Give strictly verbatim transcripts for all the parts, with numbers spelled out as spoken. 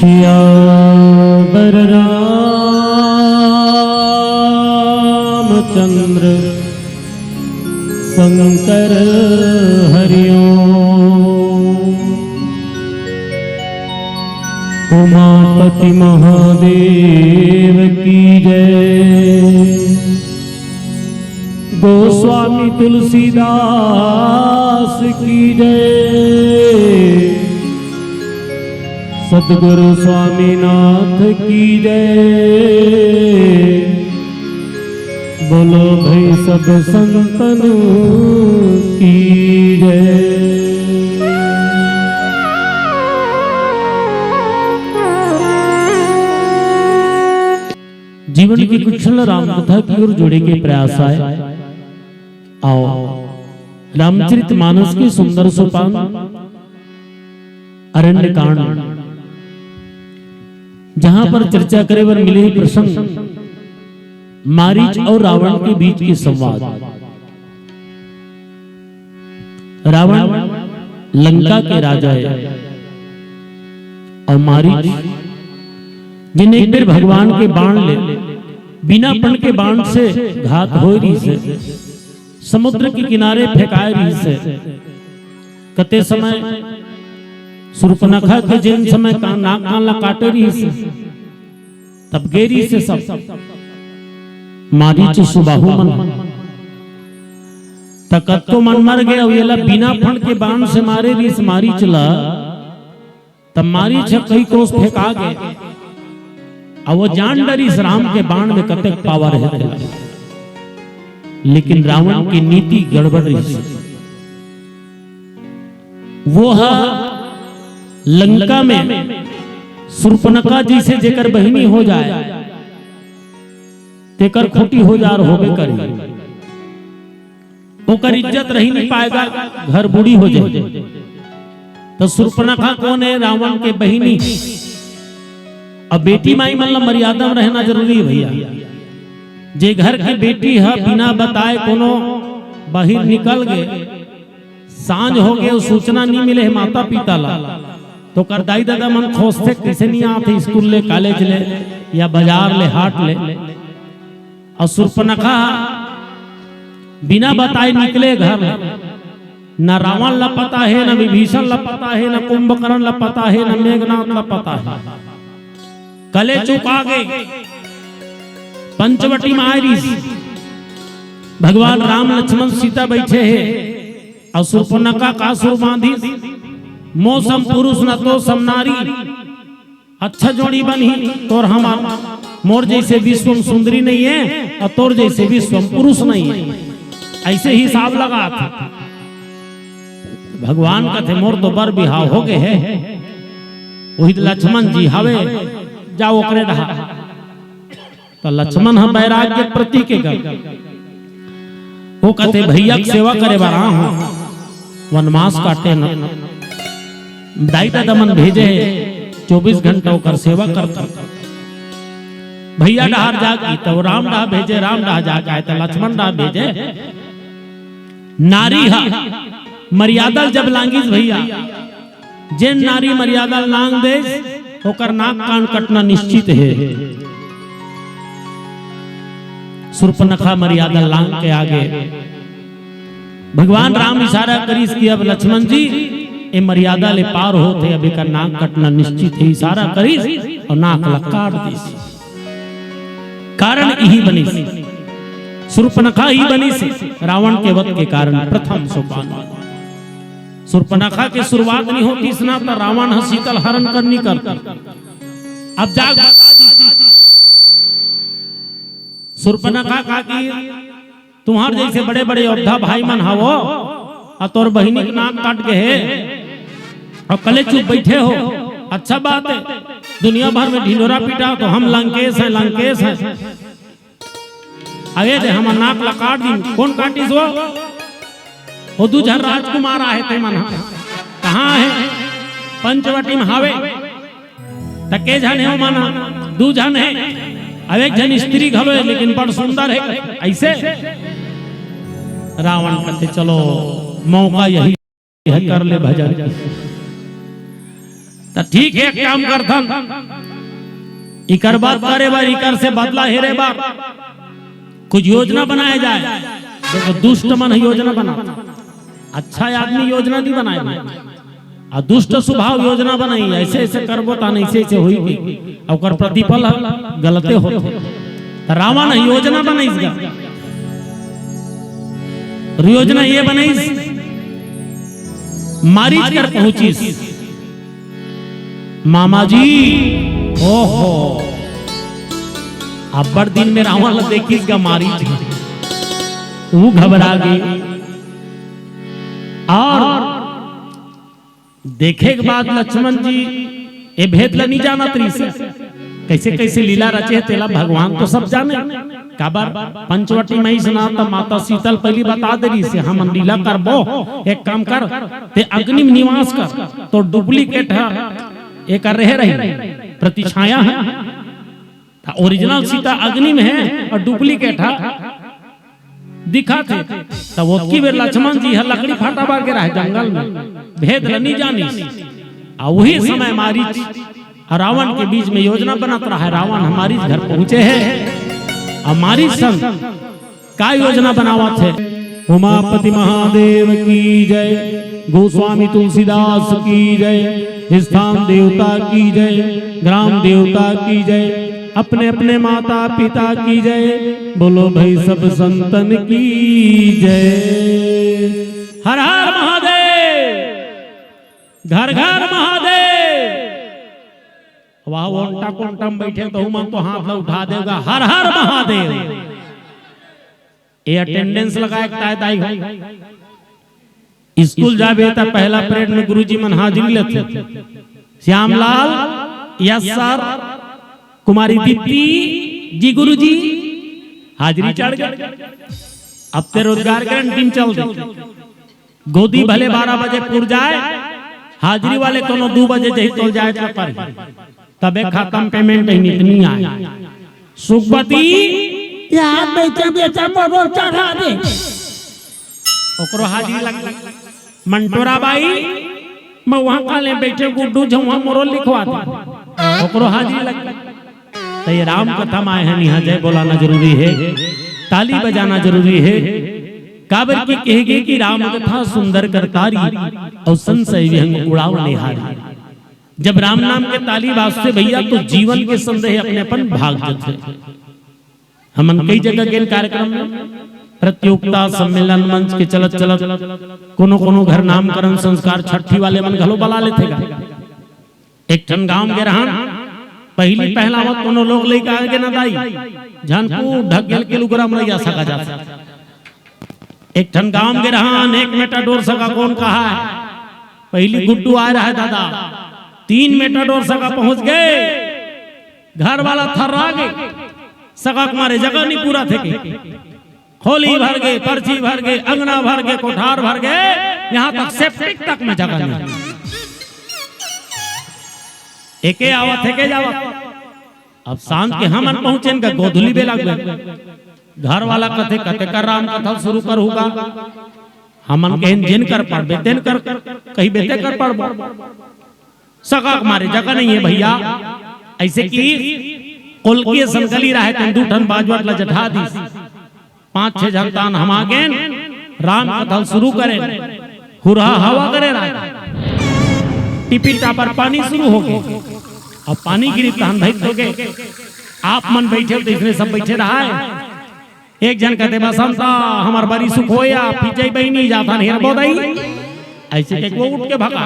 सियावर रामचंद्र शंकर हरिओम। उमापति महादेव की जय। गोस्वामी तुलसीदास की जय। सतगुरु स्वामीनाथ की जय। बोलो भाई सब संतन की जय। जीवन की कुछ क्षण राम कथा की ओर जोड़े के प्रयास आए। आओ, रामचरित मानस के सुंदर सोपान अरण्य कांड, जहां पर चर्चा करे बर मिले प्रसंग मारीच और रावण के बीच के संवाद। रावण लंका के राजा है और मारीच, जिन्हें एक बेर भगवान के बाण ले, बिना पण के बाण से घात हो रहिस हे, समुद्र के किनारे फेंकाए रहिस हे। कते समय सुर्पनखा के जेन समय का, नाक कान ला काटे रहिस हे, तब गे रहिस हे सब मारीच सुबाहु मन। त कतको मन मर गे, अउ एला बिना फण के बाण से मारे रहिस मारीच ला, त मारीच ह कई कोस फेंका गे। अउ वो जान डरिस राम के बाण में कतेक पावर हे तेला। लेकिन रावण की नीति गड़बड़ रहिस। वो ह लंका में सुर्पनखा जइसे जेकर बहिनी हो जाए, तेकर खूंटी हो जार होबे करी। ओकर इज्जत रही नहीं पाएगा, घर बूढ़ी हो जाए। तो सुर्पनखा कोन हे? रावण के बहिनी। अब बेटी माई मन ला मर्यादा में रहना जरूरी हे भैया। जे घर के बेटी ह बिना बताए कोनो बाहिर निकल गे, सांझ हो गे, सूचना नहीं मिले हे माता पिता ला, तो ओकर दाई ददा मन खोजथे, कइसे नहीं आथे स्कूल ले, कॉलेज ले, या बाजार ले, हाट ले। अउ सुर्पनखा बिना बताए निकले घर ले। न रावण ला पता हे, न विभीषण ला पता हे, न कुंभकर्ण ला पता हे, न मेघनाथ ला पता हे। कलेचुप आ गे, पंचवटी में आय रहिस। भगवान राम, लक्ष्मण, सीता बइठे हे। अउ सुर्पनखा का सुर बांधिस, "मो सम पुरुष न तो सम नारी।" अच्छा जोड़ी बनही तोर हमर, मोर जइसे विश्वम सुंदरी नहीं हे अउ तोर जइसे विश्वम पुरुष नहीं हे। अइसे हिसाब लगाथे। भगवान कथे, "मोर तो बर बिहाव हो गे हे, वही लक्ष्मण जी हवे, जाओ ओकरे डहा।" त लक्ष्मण ह वैराग्य प्रतीक हे। वो कथे, "भैया के सेवा करे बर आ हूं, वनवास काटे न।" दाई ददा मन भेजे हे, चौबीस घंटा ओकर सेवा करथे। भैया डहार जाके, त वो राम डहा भेजे, राम डहा जाके आए, त लक्ष्मण डहा भेजे। नारी ह मर्यादा जब लांगिस भैया, जेन नारी मर्यादा लांग देस, ओकर नाक कान कटना निश्चित हे। सुर्पनखा मर्यादा लांग के आगे। भगवान राम इशारा करिस कि अब लक्ष्मण जी, ए मर्यादा ले पार होत हे, अब एकर नाक कटना निश्चित हे। इशारा करिस अउ नाक ला काट दिस। कारण इही बनिस, सुर्पनखा ही बनिस रावण के वध के कारण, प्रथम सोपान। सुर्पनखा के शुरुआत नहीं होतिस ना, त रावण ह सीता ल हरण करनी करता। अब जाग बता दी। सुर्पनखा का कि तुम्हार जइसे बड़े-बड़े योद्धा भाई मन हवो, अउ तोर बहिनी के नाक काट गे हे, अउ कलेचुप बइठे हो, अच्छा बात हे। दुनिया भर में ढिंढोरा पीटा तो हम लंकेश हैं, लंकेश हैं। अरे दे, हमर नाक ला काट दिन। कोन काटिस वो? वो दू झन राजकुमार आहे ते मन ह। कहाँ हे? पंचवटी में हावे। त के झन हे वो मन ह? दू झन हे। अब एक झन स्त्री घलो हे, लेकिन बड़ सुंदर हे। अइसे रावण कथे, "चलो, मौका यही हे, कर ले भजन।" त ठीक हे, एक काम करथन, इकर बात करे बर, इकर से बदला हेरे बर कुछ योजना बनाए जाए। देखो, दुष्ट मन योजना बनाथे, अच्छा आदमी योजना नहीं बनाए, अउ दुष्ट स्वभाव योजना बनाही, ऐसे ऐसे करबो त ऐसे ऐसे होही, अउ ओकर प्रतिफल ह गलते होथे। त रावण ह योजना बनाइस गा, अउ योजना ये बनाइस, मारीच कर पहुंचिस। मामा जी, ओहो, अब्बड़ दिन में रावण ला देखिस गा मारीच, वो घबरा गे। अउ देखे के बाद लक्ष्मण जी ए भेद ला नहीं जानत रहिस। कैसे कैसे लीला रचे हे, तेला भगवान तो सब जाने। काबर पंचवटी में अइसना त माता सीता ल पहिली बता दे रहिस हे, हमन लीला करबो, एक काम कर, तें अग्नि में निवास कर, तोर duplicate ह एकर रहे रही, प्रतिछाया हे। त original सीता अग्नि में हे अउ duplicate ह दिखत हे। त ओतकी बेर लक्ष्मण जी ह लकड़ी फाटा बर गे रहे जंगल में, भेद ल नहीं जानिस। अउ वही समय मारीच अउ रावण के बीच में योजना बनत रहे। रावण ह मारीच घर पहुंचे हे, अउ मारीच संग का योजना बनावत हे। उमापति महादेव की जय, गोस्वामी तुलसीदास की जय, स्थान देवता की जय, ग्राम देवता की जय, अपने अपने माता पिता की जय, बोलो भाई सब संतन की जय। हर हर महादेव, घर घर महादेव। वाह, ओंटा कोंटा में बैठे तो मन तो हाथ ला उठा देगा, हर हर महादेव। ये attendance लगाए के ताय ताय हो। स्कूल जाबे त पहला परेड में गुरुजी मन हाजिरी लेथे। श्यामलाल, यस सर, कुमारी दीप्ति जी, गुरुजी, हाजिरी चढ़ गे। अब ते रोजगार गारंटी में चल दे। गोदी भले बारह बजे पुर जाए, हाजिरी वाले कोनो दू बजे जही तोल जाए तो पर, तबे खाता में payment ही नहीं आए। सुखपति, यार बेटा, बेटा, मोरो चढ़ा दे। ओकरो हाजिरी लग। मंटोरा बाई, मैं वहां काले बैठे गुड्डू झउहा मोरो लिखवा दे। ओकरो हाजिरी लग। त ये राम कथा में आए हन, इहाँ जय बोलाना जरूरी हे, ताली बजाना जरूरी हे। काबर कि कहेगे कि राम कथा सुंदर करतारी, अउ संशय विहंग उड़ाव निहारी। जब राम नाम के ताली बाजथे भैया, तो जीवन के संदेह अपने अपन भाग जाथे। हमन कई जगह गेन कार्यक्रम में, प्रतियोगिता, सम्मेलन, मंच के चलत चलत कोनो कोनो घर नामकरण संस्कार, छट्ठी वाले मन घलो बला लेथे गा। एक ठन गांव गे रहन, पहिली पहलावत कोनो लोग लइका आगे ना दाई, झन पूछ ढकेल के लुगरा मरैया सका जाथे। एक ठन गांव गे रहन, एक मेटाडोर सका कोन कहा हे, पहिली गुड्डू आए रहे दादा, तीन मेटाडोर सका पहुंच गे, घर वाला थर्रा गे, सका के मारे जगह नहीं पूरा थे के। खोली भर गे, परछी भर गे, अंगना भर गे, कोठार भर गे, यहाँ तक septic तक में जगह नहीं। एके आवत हे, के जावत। अब सांझ के हमन पहुंचेन गा, गोधुली बेला गे। घर वाला कथे, कते कर राम कथा शुरू करहू गा। हमन कहेन, जेन कर पड़बे, तेन कर, कही बेते कर पड़बो। सका के मारे जगह नहीं हे भैया। ऐसे कि कोलकी असन गली रहे, तेन दू ठन बाजवट ला जठा दिस। पांच छह झन तान हम आगेन, राम कथा शुरू करेन। हुरहा हवा करे रहे, टिपी टापर पानी शुरू हो गे। अब पानी गिरी तहन भक्त हो गे। आप मन बैठे हो तो इसने सब बैठे रहा है। एक झन कथे, "बसंता, हमर बरी सुख होया, फिजई बहिनी जाथन हेरबो दई।" ऐसे कहिके वो उठ के भगा।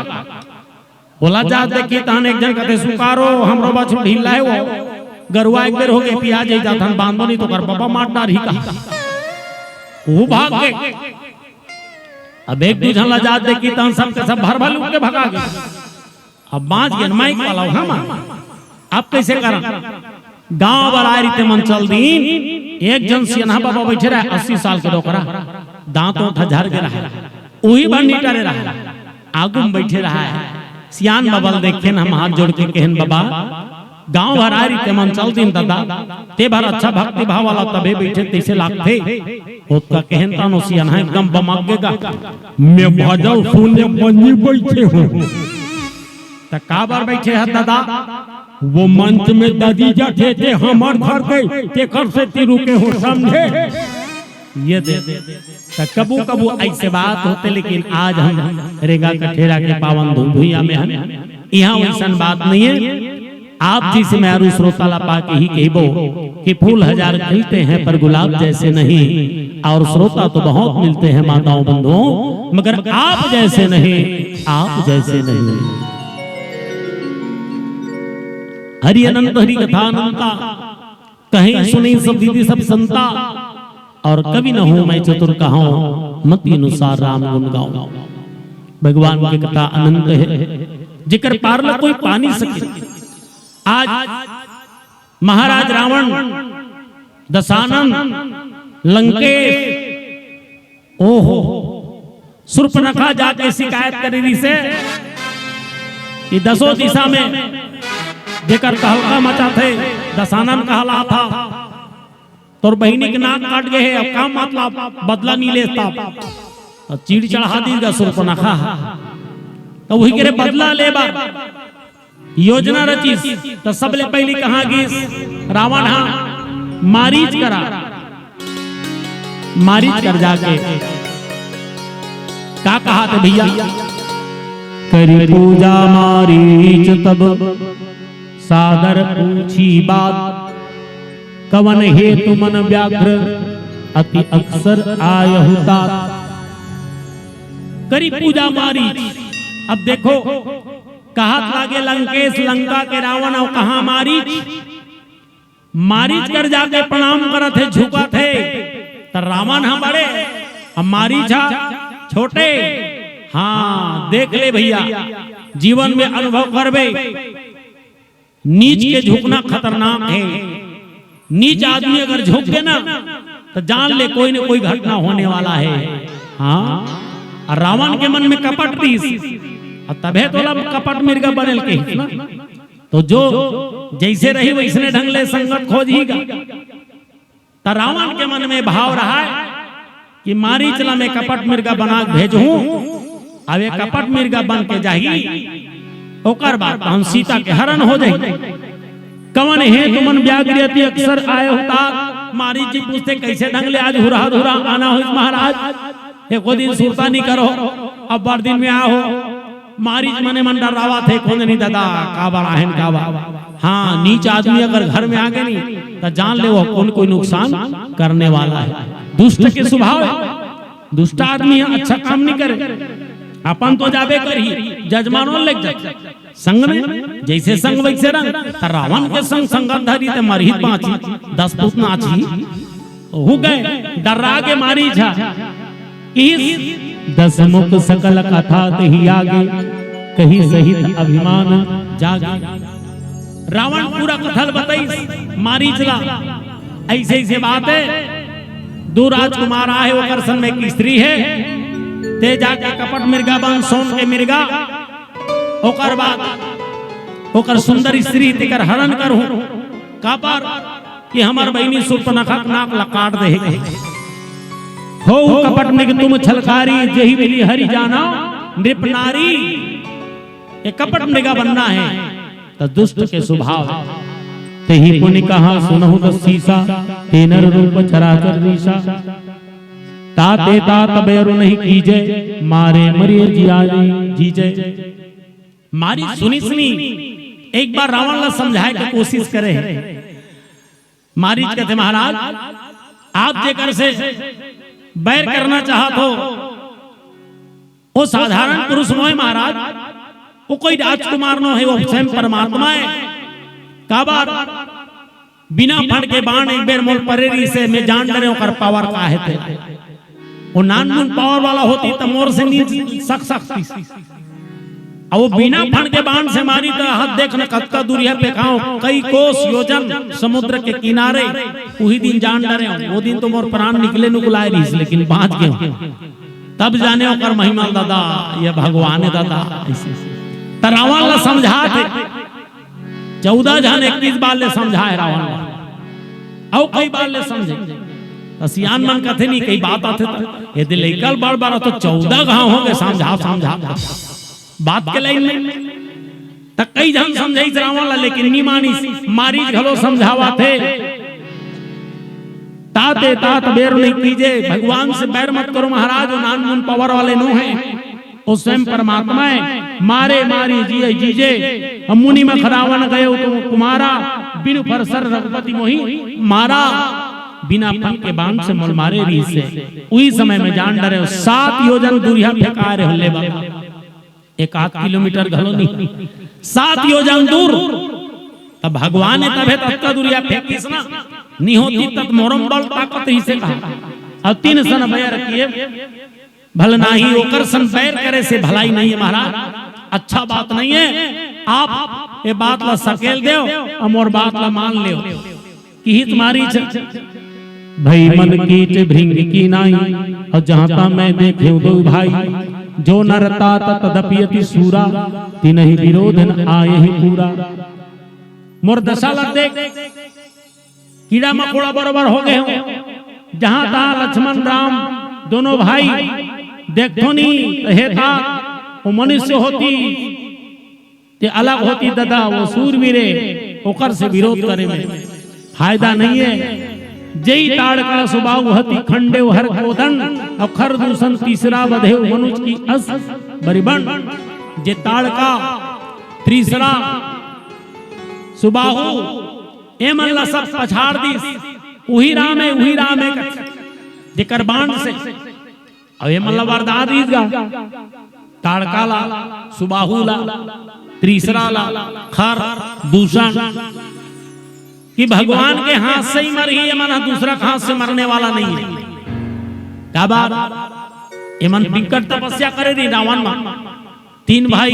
ओला जात देखी तहन एक झन कथे, "सुकारो, हमरो बछरू ढीला हे वो। गरुवा एक बेर हो गे, पिया जाई जाथन, बांधो नहीं तो कर बाबा मार डारही का।" वो भाग गे। अब एक दू झन ला जात देखी तहन सब के सब भर भर उठ के भगा गे। अब बांच गेन माइक वाला हम। अब कैसे करन? गांव बर आए रहिते मन चल दीन। एक झन सियनहा बाबा बैठे रहे, अस्सी साल के डोकरा, दांत ओंठ झर गे रहे, उही बर निटरे रहे, आगू में बैठे रहे। सियान बाबा ल देखेन हम, हाथ जोड़ के कहेन, "बाबा, गांव भर आए रहिते मन चल दीन दादा, ते भर अच्छा भक्ति भाव वाला तबे बैठे तैसे लागथे।" ओतका कहेन तानो सियनहा एकदम बमक गे गा, "मैं भजन सुने बनी बैठे हूँ।" त काबर बैठे ह दादा? वो मंच में ददी जाथे ते हमर घर गई, तेकर सेती रुके हो, समझे? ये दे। त कबू कबू ऐसे बात होते, लेकिन आज हम रेंगा कठेरा के पावन धुन भुइया में हन। यहाँ वैसन बात नहीं है। आप जैसे मेहरू श्रोता ला पाके ही कहिबो कि फूल हजार खिलते हैं पर गुलाब जैसे नहीं, और श्रोता तो बहुत मिलते हैं माताओं बंधुओं, मगर आप जैसे नहीं, आप जैसे नहीं। हरि अनंत हरि कथा अनंता, कहीं सुनी सब विधि सब संता, और कवि न हूं मैं चतुर कहाऊं, मति अनुसार राम गुण गाऊं। भगवान की कथा अनंत है, जेकर पार ल कोई पा नहीं सके। आज महाराज रावण, दशानन, लंकेश, ओहो, सुर्पनखा जाके शिकायत करे रहिसे कि दसों दिशा में जेकर तहलका मचाथे, दशानन कहलाथे, तोर बहिनी के नाक काट गे हे, अब का मतलब, बदला नहीं लेता। त चीड़ चढ़ा दीस गा सुर्पनखा। त उही के रे बदला ले बर योजना रचिस। त सबले पहिली कहाँ गिस रावण हा? मारीच करा। मारीच कर जाके का कहाथे भैया? करी पूजा मारीच तब सादर पूछी बात, कवन हेतु मन व्याघ्र अति अकसर आयहु तात। करी पूजा मारीच। अब देखो, कहत लागे लंकेश लंका के रावण, अउ कहाँ मारीच? मारीच कर जाके प्रणाम करत हे, झुकत हे। त रावण ह बड़े, अब मारीच ह छोटे। हाँ, देख ले भैया, जीवन में अनुभव करबे, नीच के झुकना खतरनाक है। नीच आदमी अगर झुक गे ना, त जान ले कोई न कोई घटना होने वाला है। हाँ, अउ रावण के मन में कपट रहिस, अउ तभे तो ओला कपट मिर्गा बने ल कहिस ना। तो जो जैसे रही वैसने ढंग ले संगत खोजही गा। त रावण के मन में भाव रहय कि मारीच ला मैं कपट मिर्गा बना के भेजहूं, अब ये कपट मिर्गा बन के जाही, ओकर बाद हम सीता के हरण हो जाही। कवन हेतु मन व्याघ्र अति अकसर आयहु तात। मारीच जी पूछथे, कैसे ढंग ले आज हुरहा धुरा आना होइस महाराज? एको दिन सुरता नहीं करो, अब्बड़ दिन में आए हो। मारीच मने मन डर्रावत हे, कोन जनी दादा, काबर आहिन काबर। हाँ, नीच आदमी अगर घर में आ गे नी, त जान ले वो कोन कोई नुकसान करने वाला है। दुष्ट के स्वभाव है, दुष्ट आदमी ह अच्छा काम नहीं करे, अपन तो जाबे करही, जजमानो ल लेग जाथे संग में, जैसे संग वैसे रंग। त रावण के संग संगत धरी ते मरही बांचही, दस पूत नाचही। ओहू गए, डर्रा गे मारीच ह। इस दस मुख सकल कथा तेहि आगे, कहि सहित अभिमान जागे। रावण पूरा कथा ल बताइस मारीच ला, ऐसे ऐसे बात हे, दू राजकुमार आहे, ओकर संग में एक स्त्री हे, ते जाके कपट मिर्गा बन, सोन के मिर्गा, ओकर बाद ओकर सुंदर स्त्री तेकर हरण करहूं, काबर कि हमर बहिनी सुर्पनखा के नाक ला काट दे हे। हो कपट मृग तुम छलकारी, जेहि मिली हरि जाना नृप नारी। ये कपट मृगा बनना है, त दुष्ट के स्वभाव है। तेहि पुनि कहा सुनहु दस सीसा, ते नर रूप चराचर रीसा। ताते तात बैरु नहीं कीजे, मारे मरिये जिया जीजे। मारीच सुनिस नी, एक बार रावण ला समझाए के कोशिश करे हे। मारीच कथे, महाराज, आप जेकर से बैर करना चाहत हो, वो साधारण पुरुष नोहे महाराज, वो कोई राजकुमार नोहे, वो स्वयं परमात्मा हे। काबर? बिना फण के बाण एक बेर मोर परे रहिसे, मैं जान डरेंव ओकर पावर का हे ते। वो नानमुन पावर वाला होतिस त मोर से नी सक सकतिस। अब वो बिना फण के बाण से मारिस त हाथ देख न कतका दूरिहा फेंकांव, कई कोस योजन समुद्र के किनारे। उही दिन जान डरेंव, वो दिन तो मोर प्राण निकले नुकुलाए रहिस, लेकिन बांच गेंव। तब जानेंव ओकर महिमा दादा, ये भगवान हे दादा। ऐसे त रावण ला समझात हे, चौदह झन इक्कीस बार ले समझाए रावण ला, अउ कई बार ले समझे। त सियान मन कथे नी, कई बात आथे त, यदि लइका ल बड़ बड़ तो चौदह घांव हो गे समझा समझा बात के लाइन में। त कई झन समझाइस रावण ला, लेकिन नी मानिस। मारीच घलो समझावत हे, तात ए तात बैर नहीं कीजे, भगवान से बैर मत करो महाराज, वो नानमुन पावर वाले नो हे, वो स्वयं परमात्मा हे। मारे मारी जिए जीजे, अब मुनि मख रावण गयो तो कुमारा, बिनु फर सर रघुपति मोहि मारा, बिना फन के बाण से मोल मारे रिहिसे। उही समय में जान डरेंव, सात योजन दूरिहा फेंकाय रहेंव ले बा। एक आध किलोमीटर घलो नहीं, सात योजन दूर। तब भगवान हे तभे ततका दूरिहा फेंकिस ना, नी होतिस त मोरो म बल ताकत रहिसे कहा। अउ तीन सन बैर किए, भल नाही, ओकर सन बैर करे से भलाई नहीं हे महाराज, अच्छा बात नहीं हे। आप ए बात ला सकेल देव अउ मोर बात ला मान लेव। किहिस मारीच, भई मन कीट भृंग कीनाई, अउ जहाँ तहाँ मैं देखेंव दो भाई, जो नर तात तदपि अति सूरा, तिनहि विरोध न आयहि पूरा। मोर दशा ला देख, कीड़ा मकोड़ा बरोबर हो गे हों। जहाँ तहाँ लक्ष्मण राम दोनों भाई देखथों नी, त हे तात, वो मनुष्य होतिस ते अलग होतिस ददा, वो सूरवीर हे, ओकर से विरोध करे में फायदा नहीं हे। जेई ताड़का सुबाहु हति खंडेउ हर कोदंड, अउ खर दूषण तीसरा बधेउ मनुज की अस बरिबंड। जे ताड़का, त्रिसरा, सुबाहु, ए मन ला सब पछाड़ दिस। उही राम हे, उही राम हे, जेकर बाण से। अब ए मन ला वरदान दिस गा, ताड़का ला, सुबाहु ला, त्रिसरा ला, खर दूषण, कि भगवान के हाथ से ही मरही, ए मन ह दूसरा के हाथ से मरने वाला नहीं हे। का बात? ए मन बिकट तपस्या करे रहिन रावण मन। तीन भाई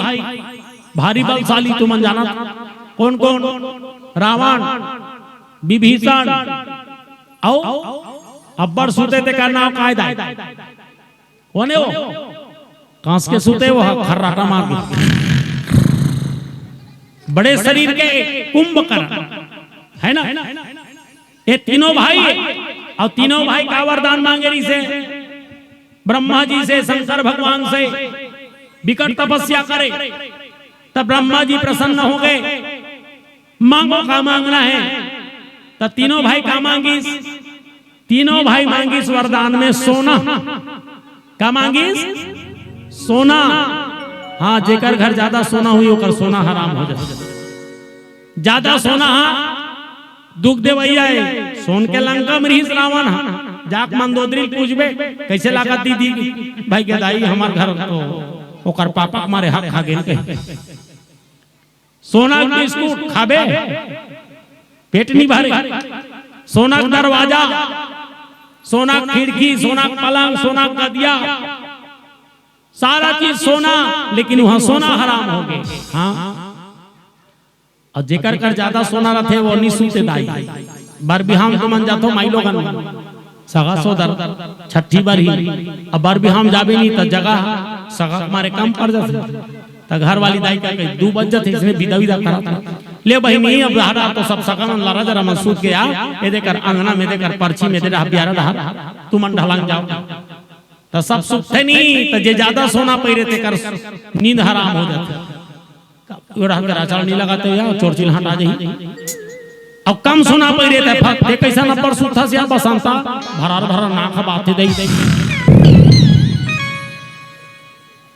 भारी बलशाली, तुमन जानत कोन कोन? रावण, विभीषण, अउ अब्बड़ सुते तेकर नाव काय दाई? कोन हे वो? कांस के सुते वो ह, खर्राटा मार के। बड़े शरीर के कुंभकर्ण, हे ना? ए तीनों भाई, अउ तीनों भाई का वरदान मांगे रहिसे? ब्रह्मा जी से, शंकर भगवान से, बिकट तपस्या करे, तब ब्रह्मा जी प्रसन्न हो गे। मांगो, का मांगना हे? त तीनों भाई का मांगिस? तीनों भाई मांगिस वरदान में सोना। का मांगिस? सोना। हाँ, जेकर घर जादा सोना होही, ओकर सोना हराम हो जाथे। जादा सोना ह दुख देवइया हे। सोन के लंका में रिहिस रावण ह। जाके मंदोदरी ल पूछबे, कइसे लागत दीदी? भाई के दाई, हमर घर तो ओकर पापा के मारे हक खा गेन कहे। सोना के बिस्कुट खाबे, पेट नी भरे। सोना के दरवाजा, सोना के खिड़की, सोना के पलंग, सोना के गदिया, सारा चीज सोना, लेकिन उहाँ सोना हराम हो गे। हाँ, अउ जेकर कर जादा सोना रथे, वो नी सुते दाई। बर बिहाव म तुमन जाथो माई लोगन, सगा सोदर, छट्ठी बर ही, अब बर बिहाव म जाबे नी, त जगह सगा के मारे कम पड़ जाथे। त घर वाली दाई का कही, "दू बज जाथे, इसने विदा विदा करत हन।" ले बहिनी, अब हरा तो सब सगा मन लरा जरा मन सूत गे आ, ए दे कर अंगना में, दे कर परछी में, दे डहा बियारा डहा, तुमन ढलांग जाव। त सब सुतथे नी, त जे जादा सोना पहिरे तेकर नींद हराम हो जाथे। ओढ़ा के राचल नी लगाते या, चोरचिल हटा जाही। अब कम सोना पहिरे ते फक, ते कइसन अब्बड़ सुतथस या बसंता, भरार भरार नाक ह बाथे दई।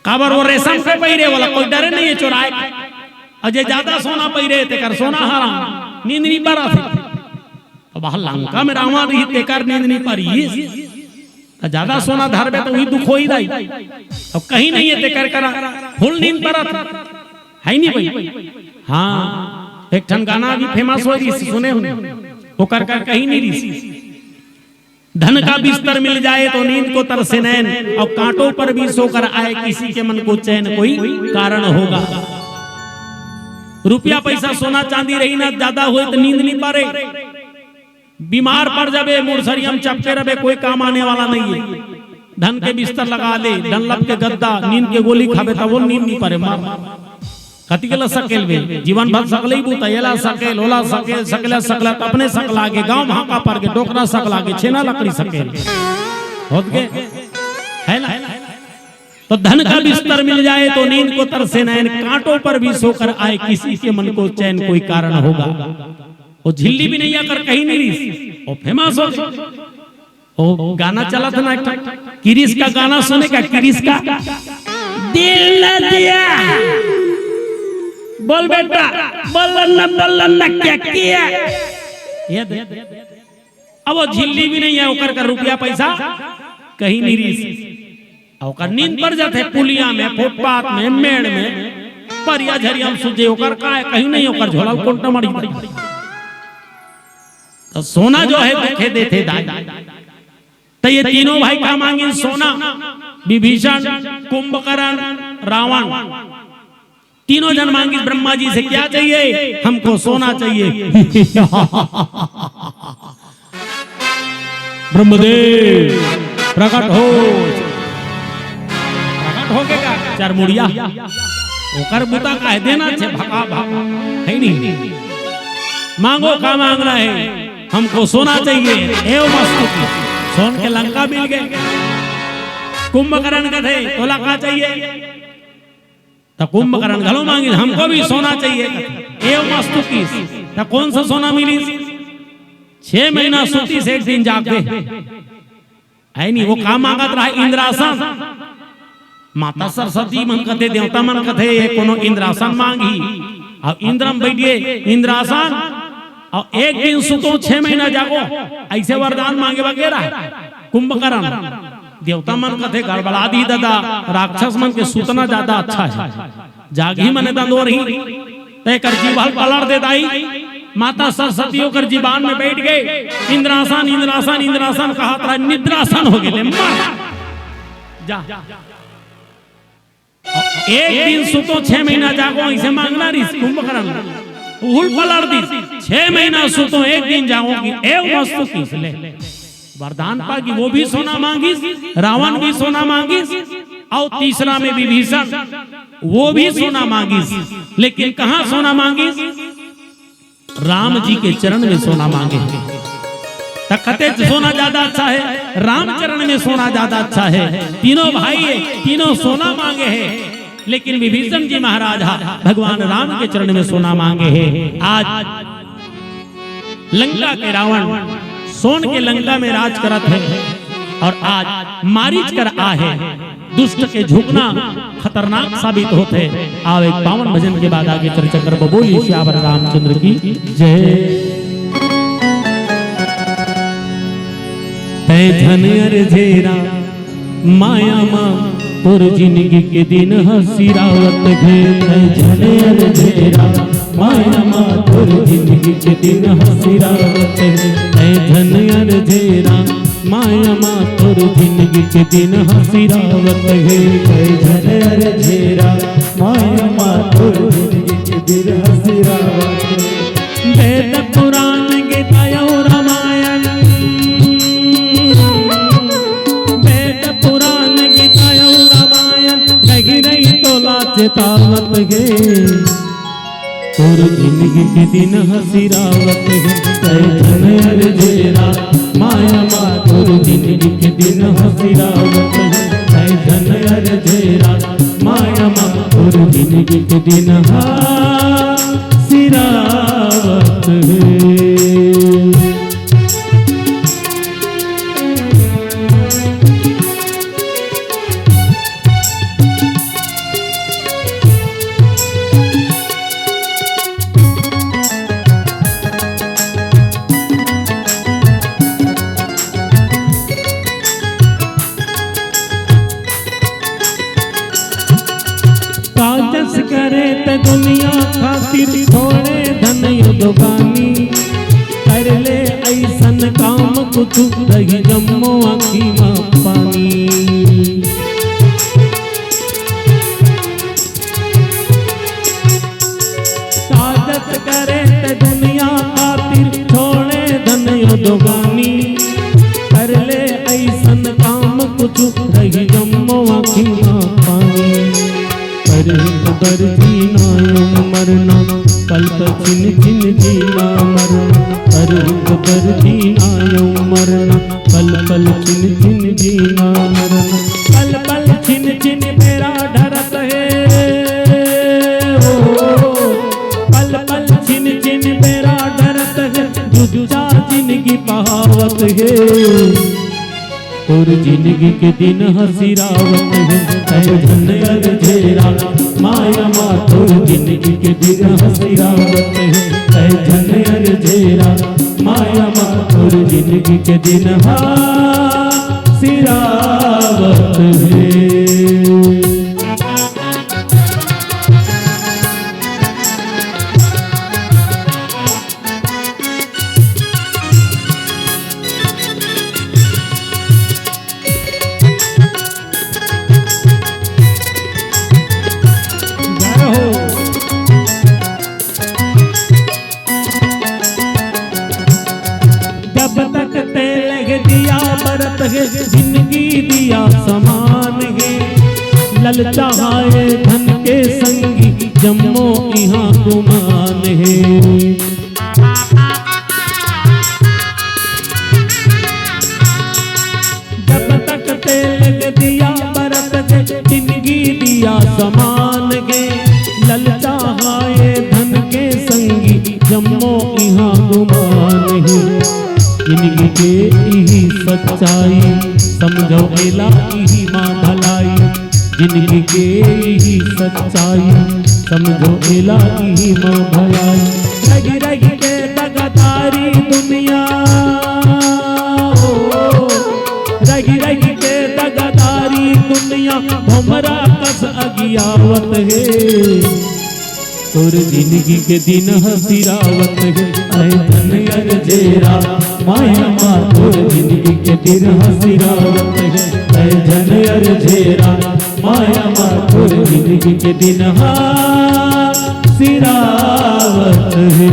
काबर वो रेशम के पहिरे वाला, कोई डरे नहीं हे चोराय के। अउ जे जादा सोना पहिरे तेकर सोना हराम, नींद नी परत। अब वहाँ लंका में रावण रही, तेकर नींद नी परिस। त जादा सोना धरबे त उही दुख होही दाई। अब कहीं नहीं हे तेकर करा, फुल नींद परत। हे नी भाई? हाँ, एक ठन गाना अभी famous होय रिहिस, सुने होहू। ओकर कर कहीं नहीं रिहिस। धन का बिस्तर मिल जाए तो नींद को तरसे नैन, और कांटों पर भी सोकर आए किसी के मन को चैन, कोई कारण होगा। रुपया पैसा सोना चांदी रही ना, जादा होय त नींद नी परे। बीमार पड़ जाबे, मुड़सरिया म चपके रहबे, कोई काम आने वाला नहीं हे। धन के बिस्तर लगा ले, डनलप के गद्दा, नींद के गोली खाबे, तब वो नींद नी परे, मर। कति के ला सकेलबे, जीवन भर सकलई बूता, एला सकेल, ओला सकेल, सकला, सकला, त अपने सकला गे, गाँव म हांका पर गे, डोकरा सकला गे, छेना लकड़ी सकेल। होत गे, हे ना? तो धन का बिस्तर मिल जाए तो नींद को तरसे नैन, कांटों पर भी सोकर आए, किसी के मन को चैन कोई कारण होगा। वो झिल्ली भी नहीं आकर कहीं नहीं रही, वो फेमस हो गई। वो गाना चला था ना एक ठो, किरिस का गाना सुने का, किरिस का। दिल न दिया, बोल बेटा, बोल न, बोल न, क्या किया? ये दे। अब वो झिल्ली भी नहीं है, ओकर का रुपया पैसा कहीं नहीं रही। अब ओकर नींद पड़ जाते पुलिया में, फुटपाथ में, मेड़ में, परिया झरिया में सुते, ओकर का है, कहीं नहीं, ओकर झोला कोंटा मारी। तो सोना जो है दुखे देते दाई। तो ये तीनों भाई का मांगिन? सोना। विभीषण, कुंभकर्ण, रावण, तीनों जन मांगिस ब्रह्मा जी से, क्या चाहिए? हमको सोना चाहिए। ब्रह्मदेव प्रकट हो, प्रकट हो के का चरमुड़िया, ओकर बुता काहे देना छे, भका भक, है नहीं? मांगो, का मांगना है? हमको सोना चाहिए। एवमस्तु की, सोन के लंका मिल गए। कुंभकर्ण कथे, तोला का चाहिए? तो कुंभकर्ण घलो मांगिस, हमको भी सोना चाहिए। एवमस्तु की, तो कौन सा सोना मिलिस? छह महीना सुतिस, एक दिन जाग गे। है नहीं, वो का मांगत रहा? इंद्रासन। माता सरस्वती मन कथे, देवता मन कथे, ये कोनो इंद्रासन मांगही। अब इंद्र में बैठ गे इंद्रासन, और एक दिन सुतो, छह महीना जागो, ऐसे वरदान मांगे बर गे रहा कुंभकर्ण। देवता मन कथे, गड़बड़ा दी दादा, राक्षस मन के सुतना ज्यादा अच्छा है, जागही मने दंदोर ही। ते कर जीभ ल पलट दे दाई। माता सरस्वती ओकर जीवान में बैठ गे। इंद्रासन, इंद्रासन, इंद्रासन कहत रहा, निद्रासन हो गे, ले मर जा। एक दिन सुतो, छह महीना जागो, ऐसे मांगना रहिस कुंभकर्ण। उहुल पलट दिस, छह महीना सुतो, एक दिन जागो कि एवमस्तु किस ले। वरदान पा कि वो भी सोना मांगिस, रावण भी सोना मांगिस, और तीसरा में विभीषण, वो भी सोना मांगिस। लेकिन कहाँ सोना मांगिस? राम जी के चरण में सोना मांगे। त कते सोना ज्यादा अच्छा है? राम चरण में सोना ज्यादा अच्छा है। तीनों भाई है, तीनों सोना मांगे है, लेकिन विभीषण जी महाराज हा भगवान राम के चरण में सोना मांगे है। आज लंका के रावण सोन के लंका में राज करत है और आज मारीच कर आ है। दुष्ट के झुकना खतरनाक साबित होथे। आव एक पावन भजन के बाद आगे चर्चा करबो। बोलिए सियावर रामचंद्र की जय। तै झन अरझेरा माया मा तोर जिनगी के दिन ह सिरावत हे। तै झन अरझेरा माया मा तोर जिनगी के दिन ह सिरावत हे। तै झन अरझेरा माया मा तोर जिनगी के दिन ह सिरावत हे। तै झन अरझेरा माया मा तोर जिनगी के दिन ह सिरावत हे। वेद पुराण गीता अउ रामायण, वेद पुराण गीता अउ रामायण, रहि रहि तोला चेतावत हे। तोर जिनगी के दिन ह सिरावत हे, तै झन अरझेरा माया मा तोर जिनगी के दिन ह सिरावत हे, तै झन अरझेरा माया मा तोर जिनगी के दिन ह सिरावत हे। काजस करे त दुनिया खातिर छोड़े धन यो दोगानी। कर ले ऐसन काम कुछु रही जम्मो आँखी मा पानी। काजस करे त दुनिया खातिर छोड़े धन यो दोगानी। कर ले ऐसन काम कुछु रही जम्मो आँखी मा पानी। पर ही तो कर जीना यो मरना। पल पल छिन छिन जीना मरना, अरे एक बर जीना अउ मरना। पल पल छिन छिन जीना मरना, पल पल छिन छिन बेरा ढरत हे। ओ, पल पल छिन छिन बेरा ढरत हे, जुझा जिनगी बहावत हे। तोर जिनगी के दिन ह सिरावत हे, तैं झन अरझेरा माया मा। तोर जिनगी के दिन ह सिरावत हे, तैं झन अरझेरा माया मा। तोर जिनगी के दिन ह सिरावत हे। जय हो। जब तक तें लगे दिया बरत हे, जिनगी दिया समान हे। ललचाए धन के संगी, जम्मो इहाँ गुमान हे। जब तक तें लगे दिया बरत हे, जिनगी दिया समान हे। ललचाए धन के संगी, जम्मो इहाँ गुमान हे। जिनगी के इही सच्चाई, समझो एला इही मा भलाई। जिनगी के इही सच्चाई, समझो एला इही मा भलाई। रगि रगि के दगादारी दुनिया, ओ, रगि रगि के दगादारी दुनिया, भमरा कस अगियावत हे। तोर जिनगी के दिन ह सिरावत हे, तैं झन अरझेरा माया मा। तोर जिनगी के दिन ह सिरावत हे, तैं झन अरझेरा माया मा। तोर जिनगी के दिन ह सिरावत हे।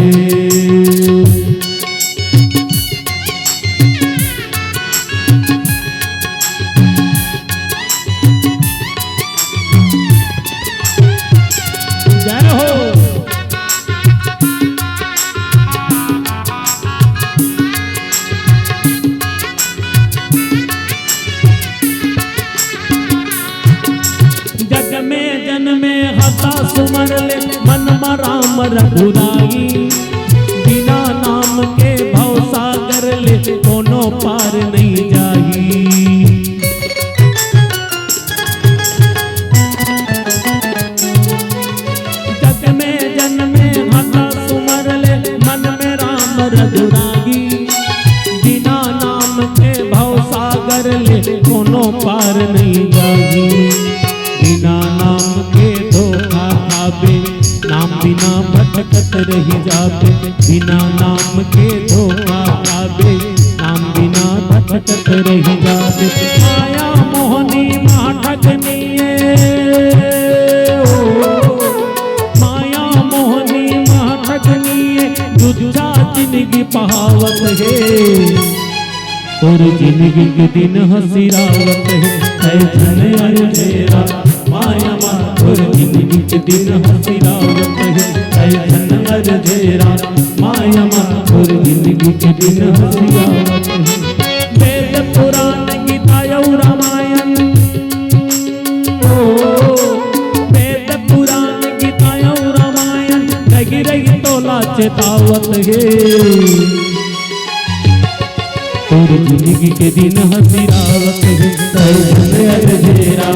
जय हो। जग में जनमे हता सुमर ले, मन म राम रघुराई। बिना नाम के भवसागर ले, कोनो पार नहीं जाही। जग में जनमे हता सुमर ले, मन में राम रघुराई। बिना नाम के भवसागर ले, कोनो पार नहीं जाही। बिना नाम के धोखा खाबे, नाम बिना भटकत रहि जाबे। बिना नाम के धोखा खाबे, नाम बिना भटकत रहि जाबे। माया मोहनी मा ठगनी ए, ओ, माया मोहनी मा ठगनी ए, जुझा जिनगी बहावत हे। तोर जिनगी के दिन ह सिरावत हे, तैं झन अरझेरा माया मा। तोर जिनगी के दिन ह सिरावत हे, तैं झन अरझेरा माया मा। तोर जिनगी के दिन ह सिरावत हे। वेद पुराण गीता अउ रामायण, ओ, वेद पुराण गीता अउ रामायण, रगि रगि तोला चेतावत हे। तोर जिनगी के दिन ह सिरावत हे, तैं झन अरझेरा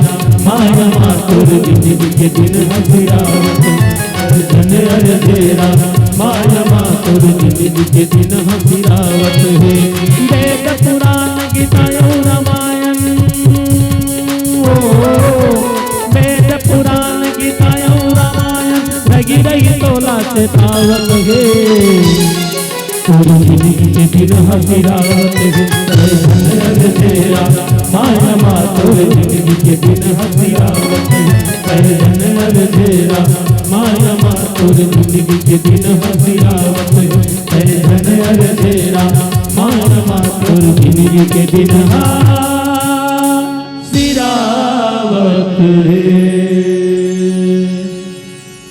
माया मा। तोर जिनगी के दिन ह सिरावत हे, तैं झन अरझेरा माया मा। तोर जिनगी के दिन ह सिरावत हे। वेद पुराण गीता अउ रामायण, ओ, वेद पुराण गीता अउ रामायण, रगि रगि तोला चेतावत हे। तोर जिनगी के दिन ह सिरावत हे, तैं झन अरझेरा माया मा। तोर जिनगी के दिन ह सिरावत हे, तैं झन अरझेरा माया मा। तोर जिनगी के दिन ह सिरावत हे, तैं झन अरझेरा माया मा। तोर जिनगी के दिन ह सिरावत हे।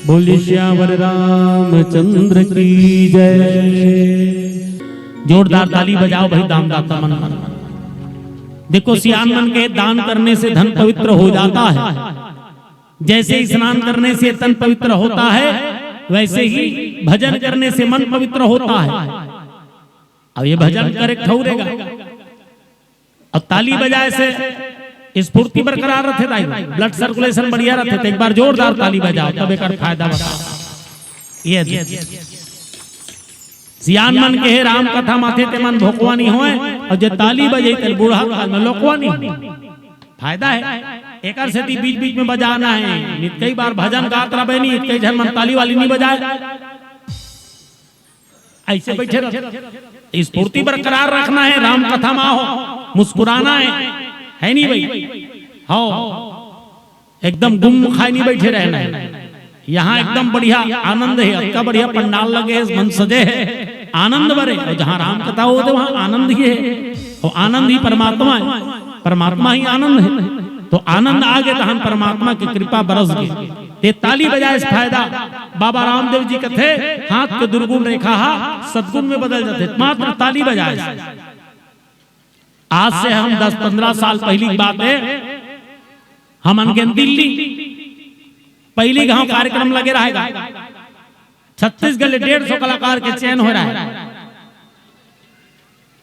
बोलिए सियावर रामचंद्र की जय। जोरदार ताली बजाओ भाई, दानदाता मन। देखो, सियान मन के, दान करने से धन पवित्र हो जाता है, जैसे स्नान करने से तन पवित्र होता है, वैसे ही भजन करने से मन पवित्र होता है। अब ये भजन करे ठौरेगा, अब ताली बजाए से स्फूर्ति बरकरार रथे दाई, blood circulation बढ़िया रथे। तो एक बार जोरदार ताली बजाओ, तब एकर फायदा बताओ। ये जी। सियान मन के हे, राम कथा माथे ते मन भोकवा नहीं होए, और जे ताली बजे ते बूढ़ा काल में लोकवा नहीं होए। फायदा है। एकर सेती बीच बीच में बजाना है। नित कई बार भजन गात रहे नहीं, कई झन मन ताली वाली नहीं बजाए, ऐसे बैठे रहो। स्फूर्ति बरकरार रखना है। राम कथा में आओ, मुस्कुराना है, है नहीं भाई? हाँ, एकदम गुम खाए नहीं बैठे रहना है। यहाँ एकदम बढ़िया आनंद है, अतका बढ़िया पंडाल लगे है, मन सजे है, आनंद भरे। और जहाँ राम कथा होते, वहाँ आनंद ही है, और आनंद ही परमात्मा है, परमात्मा ही आनंद है। तो आनंद आ गे, तहन परमात्मा की कृपा बरस गई। ते ताली बजाए से फायदा। बाबा रामदेव जी कथे, हाथ के दुर्गुण रेखा हा सद्गुण में बदल जाथे, मात्र ताली बजाए से। आज से हम दस पन्द्रह साल पहली की बात है, हमन गेन दिल्ली, पहली गांव कार्यक्रम लगे रहेगा, छत्तीसगढ़ ले डेढ़ सौ कलाकार के चयन हो रहा है।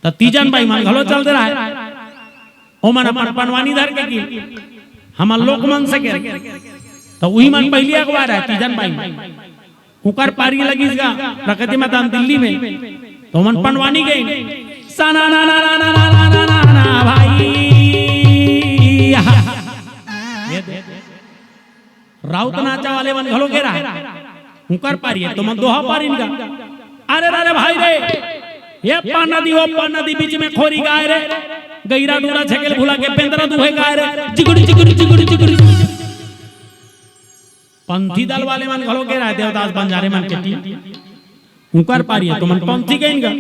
त तीजन बाई मन घलो चल दे रहा है, ओमन अपन पंडवानी धर के गे, हमन लोक मन से गे, त उही मन पहली अगवा रहे तीजन बाई मन। उकर पारी लगिस गा प्रकृति मैदान दिल्ली में, त ओमन पंडवानी गे, सना ना ना ना ना ना ना ना ना भाई। ये दे। राउत नाचा वाले मन घलो गे रहा है, उकर पारी है, त ओमन दोहा पारी निका। अरे रे रे भाई रे, ये पान नदी, वो पान नदी, बीच में खोरी गाय रे, गैरा डूरा छेकेल भुला के बेंदरा दुहे गाय रे, चिगुड़ी चिगुड़ी चिगुड़ी चिगुड़ी। पंथी दल वाले मन घलो गे रहा है, देवदास बंजारे मन के टीम, उकर पारी है, त ओमन पंथी गे गा।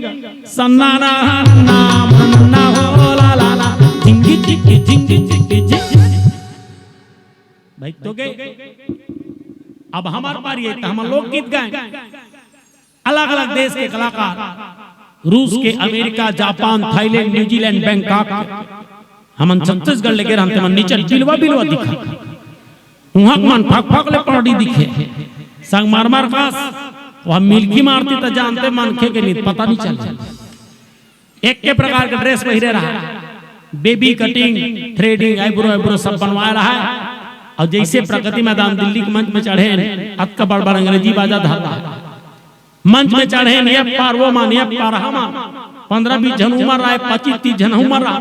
सन्ना ना ना मन्ना हो ला ला ला, झिंगी झिंगी झिंगी झिंगी झिंगी। भाई तो गे, अब हमर पारी है, त हमन लोकगीत गाए। अलग-अलग देश के कलाकार, रूस के, America, Japan, Thailand, New Zealand, Bangkok, हमन छत्तीसगढ़ ले गे रहन, ते मन नीचे बिलवा बिलवा दिखा। उहाँ के मन फक फक ले पार्टी दिखे। संगमरमर कस, वह मिल्की मारती त जानते मनखे के नीत पता नहीं चले। एक के प्रकार के ड्रेस पहिरे रहा, baby cutting, threading, eyebrow, eyebrow सब बनवाए रहा। और जैसे प्रगति मैदान दिल्ली के मंच में चढ़े, अतका बड़ बड़ अंग्रेजी बाजा धरता है। मंच में चढ़े, ये पार वो मान, ये पार हम, पन्द्रह बीस झन उमर रहा है, पच्चीस तीस झन उमर रहा।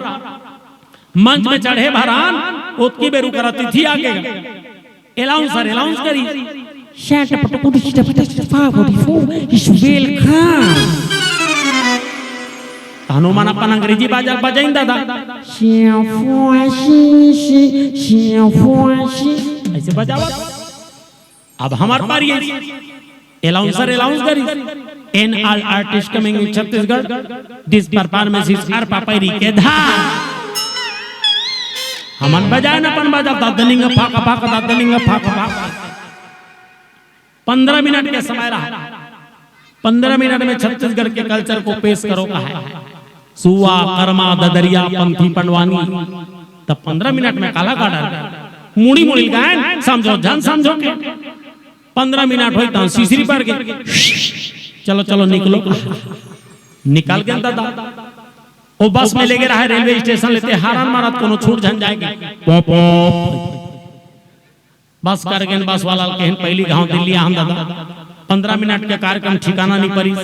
मंच में चढ़े भरान, ओतकी बेर उकर अतिथि आगे। अनाउंसर अनाउंस करी, शट पट उठ शट पट फागुड़ी फू, इस welcome। तहनो मन अपन अंग्रेजी बाजा बजाइन दादा। शिया फुआ शी शी, शिया फुआ शी। ऐसे बजावा। अब हमर पारी है। Announcer announce curry, an all artist coming in Chhattisgarh, this performance is Arpa Pairi के धार। हमन बजाए न अपन बाजा, ददनिंग फाका फाका, ददनिंग फाका फाका। पन्द्रह मिनट के समय रहा, पन्द्रह मिनट में छत्तीसगढ़ के कल्चर को पेश करो का है। सुआ, करमा, ददरिया, पंथी, पंडवानी, तब पन्द्रह मिनट में काला का डर? मुड़ी मुड़ी गायन समझो, झन समझो के। पन्द्रह मिनट होई, तहाँ सिसरी पर गे। चलो, चलो, निकलो। निकल गे दादा। ओ बस में लेगे रहा है, रेलवे स्टेशन लेते, हारन मारत कोनो छूट झन जाएगी। Pop, pop. बस कर गेन, बस वाला ल कहेन, "पहली गांव दिल्ली आहन दादा, पन्द्रह मिनट के कार्यक्रम ठिकाना नहीं परिस,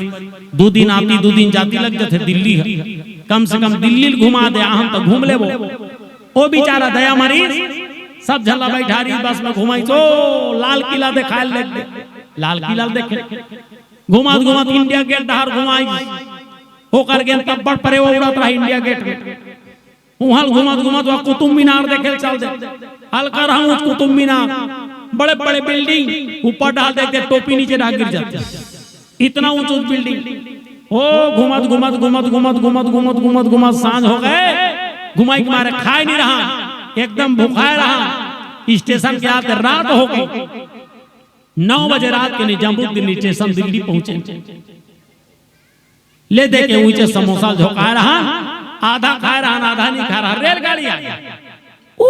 दू दिन आती, दू दिन जाती लग जथे दिल्ली ह। कम से कम दिल्ली ल घुमा दे, आहन त घूम लेबो।" ओ बेचारा दया मरीस, सब झन ला बैठारिस बस में घुमाइस, ओ लाल किला देखाए लग गे। लाल किला ल देखे, घुमात घुमात इंडिया गेट डहार घुमाइस, ओकर गेन तब बड़ परे वो उड़त रहा इंडिया गेट में। उहाँ ल घुमत घुमत वहाँ कुतुब मीनार देखे ल चल दे। हल्का रहा ऊँच कुतुब मीनार, बड़े बड़े बिल्डिंग, ऊपर डाल देते टोपी नीचे डाल गिर जाते, इतना ऊँच ऊँच बिल्डिंग। ओ घुमत घुमत घुमत घुमत घुमत घुमत घुमत घुमत सांझ हो गए। घुमाई के मारे खाए नहीं रहा, एकदम भुखाए रहा। स्टेशन के आते रात हो गई। नौ बजे रात के निजामुद्दीन स्टेशन दिल्ली पहुंचे। ले दे के ऊंचे समोसा झोंकाए रहन, आधा खाए रहन, आधा नहीं खाए रहन, रेलगाड़ी आ गया। ऊ!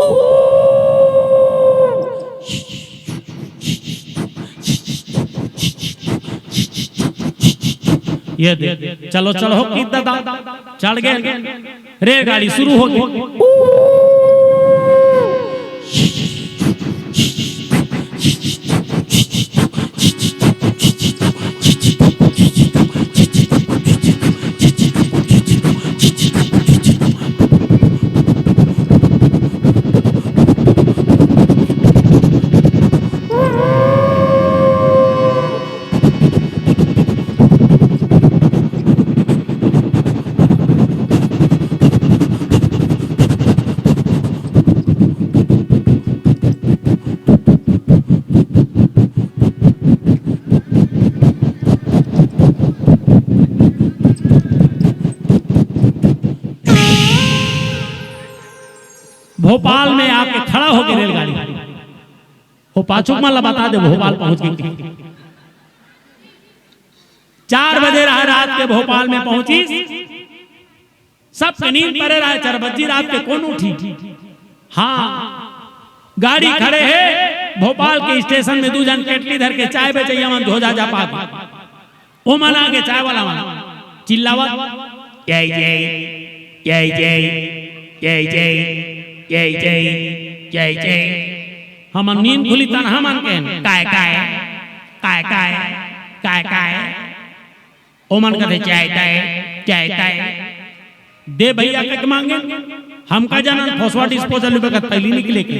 ये दे, चलो चलो हो की दादा, चढ़ गए। रेलगाड़ी शुरू हो गई। भोपाल में आके खड़ा हो गए रेलगाड़ी। वो पाछू मन ला बता दे, भोपाल पहुंच गई। चार बजे रहा रात के भोपाल में पहुंची। सबके नींद परे रहा, चार बजी रात के कोन उठी। हाँ, गाड़ी खड़े हे भोपाल के स्टेशन में, दू झन केटली धर के चाय बेचैया मन धोजा जा पात। ओमन आगे चाय वाला मन चिल्लावत, "जय जय, जय जय, जय जय, जय जय, जय जय।" हमन नींद खुली तन हमन के, "काय काय, काय काय, काय काय।" ओमन कथे, "जय तय, जय तय।" दे भैया कह के मांगे, हमका जानन, फसवा डिस्पोजल में कत पहली निकले के।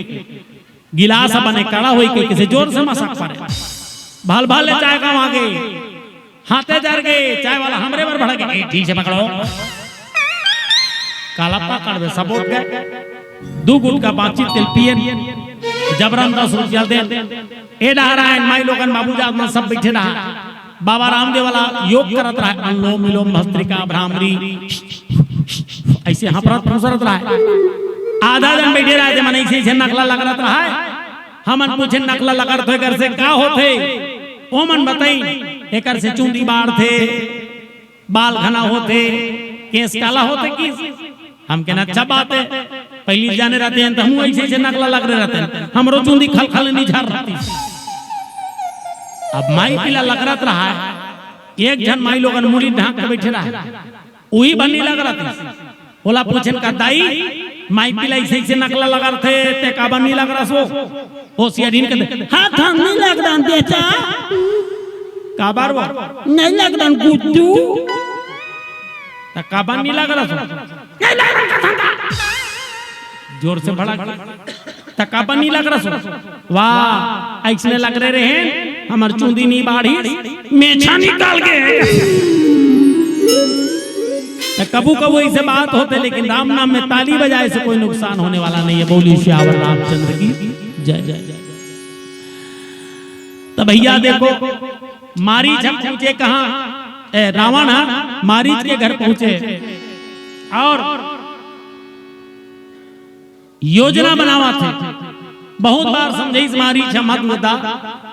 गिलास बने कड़ा होई के किसे जोर से मसक पड़े। भल भल ले चाय का मांगे। हाथे जर गए, चाय वाला हमरे बर भड़क गए, "ए, ठीक से पकड़ो।" काला पकड़ बे, सब उठ गए। दू गुट का बातचीत तेल पियन, जबरन दस रुपया देन। ए डहरा आयन, माई लोगन, बाबू जात मन सब बैठे रहा। बाबा रामदेव वाला योग करत रहा, अनुलोम विलोम भस्त्रिका भ्रामरी, ऐसे हपरत फुसरत रहा। आधा जन बैठे रहा, जे मन ऐसे ऐसे नकला लगरत रहा। हमन पूछे, "नकला लगरत हो, एकर से का होथे?" ओमन बताई, "एकर से चूंदी बाढ़थे, बाल घना होथे, केस काला होथे।" कि हम कहना, "अच्छा बात है, पहली जाने रहते हैं तो हम ऐसे ऐसे नकला लग रहे रहते हैं, हमरो चूंदी खल खल नहीं झार रहती।" अब माई पीला लगरत रहा है, एक झन माई लोगन मुड़ी ढांक के बैठे रहा है, वही बनी लगरत है। ओला पूछन का, "दाई, माई पीला ऐसे ऐसे नकला लगरथे, ते काबर नहीं लगरस हो?" ओ सियारिन के, "हाथ हम नहीं लगरन बेटा।" "काबर वो?" "नहीं लगरन गुड्डू।" "त काबर नहीं लगरस हो?" "नहीं लगरन कथन का।" जोर से भड़क, "त काबर नहीं लगरस हो?" "वाह, ऐसने लगरे रहे, हमर चूंदी नहीं बाढ़ी, मेछा निकाल के।" त कबू कबू ऐसे बात होते, लेकिन राम नाम में ताली बजाए से कोई नुकसान होने वाला नहीं है। बोली सियावर रामचंद्र की जय। जय जय। तो भैया देखो, मारीच ह पहुंचे कहाँ? ए, रावण ह मारीच के घर पहुंचे और योजना बनावत हे। बहुत बार समझाइस मारीच ह, "मत मुदा,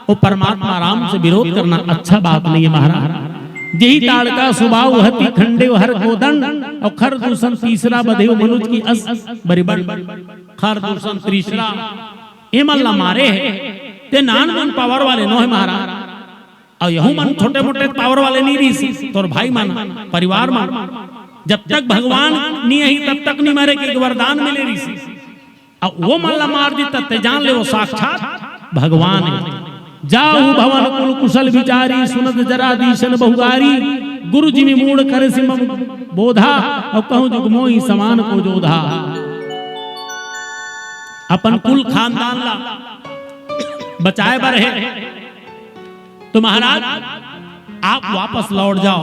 वो परमात्मा राम से विरोध करना अच्छा बात नहीं है महाराज। जेहि ताड़का सुबाहु हति खंडेव हर कोदंड, और खर दूषण तीसरा बधेव मनुज की अस बरिबंड।" खर दूषण तीसरा एमन ला मारे हे, ते नान मन पावर वाले नो हे महाराज। अउ यहू मन छोटे मोटे पावर वाले नहीं रहिस, तोर भाई मन, परिवार मन। जब तक भगवान नहीं आही, तब तक नहीं मरे के एक वरदान मिले रहिस। अउ वो मन ला मार दी, तब ते जान ले वो साक्षात भगवान हे। "जाहु भवन कुल कुशल विचारी, सुनत जरादीसन बहुगारी, गुरु जिमि मूढ़ करेसि मम बोधा, अउ कहूँ जुग मोहि समान को जोधा।" अपन कुल खानदान ला बचाए बर हे, तो महाराज, आप वापस लौट जाओ।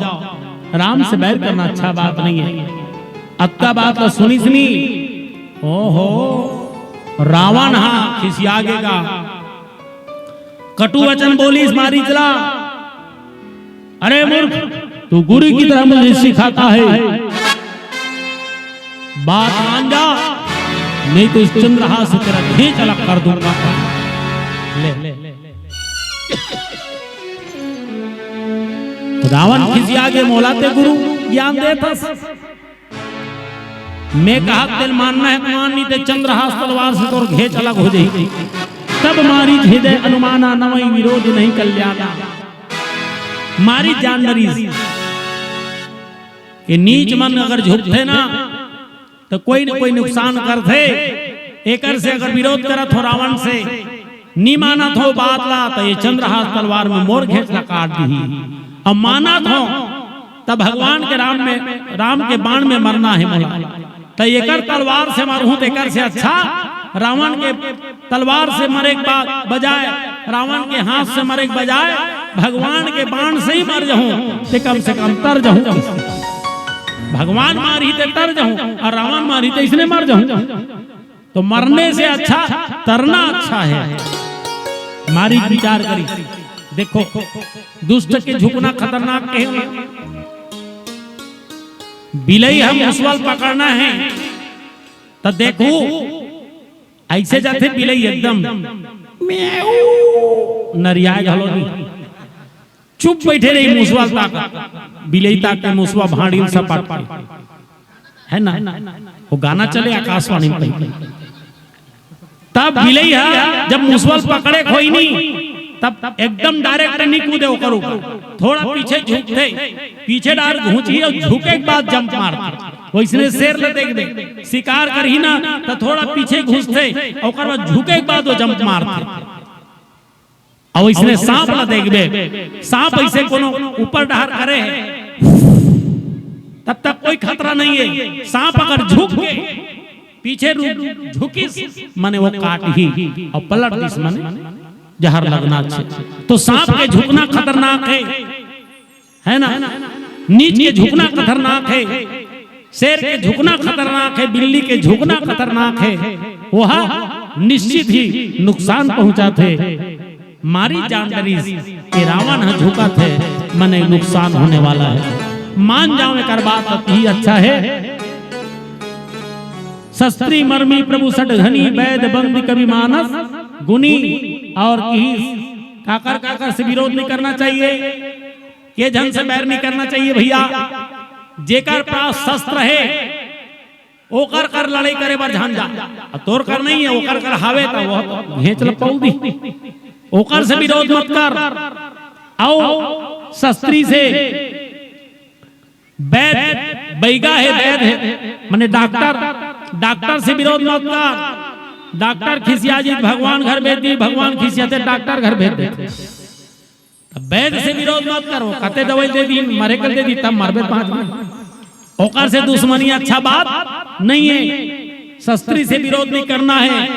राम से बैर करना अच्छा बात नहीं है। अतका बात ला सुनिस नी, ओहो, रावण हा खिसिया गे गा। कटु वचन बोलिस मारीच ला, "अरे मूर्ख, तू गुरु की तरह मुझे सिखाता है, बात मान जा, नहीं तो इस चंद्रहास से तेरा घेंच अलग कर दूंगा।" ले, ले, ले, ले। रावण खिसिया गे, मोला ते गुरु ज्ञान देथस। मैं कहा तेल मानना है, मान नहीं ते चंद्रहास तलवार से तोर घेच अलग हो जाही। तब मारी हृदय अनुमाना, नवई विरोध नहीं कल्याणा। मारी जान डरिस कि नीच मन अगर झुकथे ना, तो कोई न कोई नुकसान करथे। एकर से अगर विरोध करत हो रावण से, नी मानत हो बात ला, तो ये चंद्रहास तलवार में मोर घेच ला काट दिही। अब मानत हो, तब भगवान के राम में, राम के बाण में मरना है मोला। तो एकर तलवार से मारहूं, तो एकर से अच्छा रावण के तलवार से मरे के बाद बजाय, रावण के हाथ से मरे के बजाय भगवान के बाण से ही मर जाऊं, ते कम से कम तर जाऊं। भगवान मारही ते तर जाऊं और रावण मारही ते इसने मर जाऊं। तो मरने से अच्छा तरना अच्छा है। मारी विचार करी। देखो, दुष्ट के झुकना खतरनाक कहे। बिलई हम मुसवा ल पकड़ना है, तो देखू, ऐसे जाथे बिलई एकदम म्याऊ, नरियाए घलो नहीं। चुप बैठे रही मुसवा ताक, बिलई ताक के मुसवा भाड़ी सपाट के, है ना? वो गाना चले आकाशवाणी में। तब बिलई हा जब मुसवा ल पकड़े खोई नहीं, तब एकदम डायरेक्ट नहीं कूदे ओकर ऊपर, थोड़ा पीछे झुकथे, पीछे डार घूंची और झुके के बाद जंप मारथे। वैसने शेर ल देख दे, शिकार करही ना, तो थोड़ा पीछे घुसथे, ओकर बाद झुके के बाद वो जंप मारथे। और इसने सांप ला देखबे, सांप ऐसे कोनो ऊपर डहर करे है, तब तक कोई खतरा नहीं है। सांप अगर झुक के पीछे रुक, झुकिस, मने वो काट ही और पलट दिस, मने जहर लगना अच्छे। तो सांप के झुकना खतरनाक है, है ना? नीच के झुकना खतरनाक है, शेर के झुकना खतरनाक है, बिल्ली के झुकना खतरनाक है। वह निश्चित ही नुकसान पहुंचाथे। मारी जान डरिस कि रावण ह झुकत हे, मने नुकसान होने वाला है। मान जाओ एकर बात, अति ही अच्छा है। शस्त्री मर्मी प्रभु सठ घनी, वैद बंदी कवि मानस गुनी। और किहिस काकर काकर से विरोध नहीं करना चाहिए, के झन से बैर नहीं करना चाहिए भैया। जेकर पास शस्त्र है, ओकर कर लड़ाई करे बर झन जा। अब तोर कर नहीं है, ओकर कर हावे, त वो तो घेंच ल पऊ दी। ओकर से विरोध मत कर। आओ शस्त्री से, बैद, बैगा है, बैद है, मने डॉक्टर, डॉक्टर से विरोध मत कर। डॉक्टर खिसिया जी, भगवान घर भेज दी, भगवान खिसियाथे, डॉक्टर घर भेज देथे। तब बैद से विरोध मत करो, कते दवाई दे दी, मरे कल दे दी, तब मरबे पांच मिनट। ओकर से दुश्मनी अच्छा बात नहीं है। शस्त्री से विरोध नहीं करना है,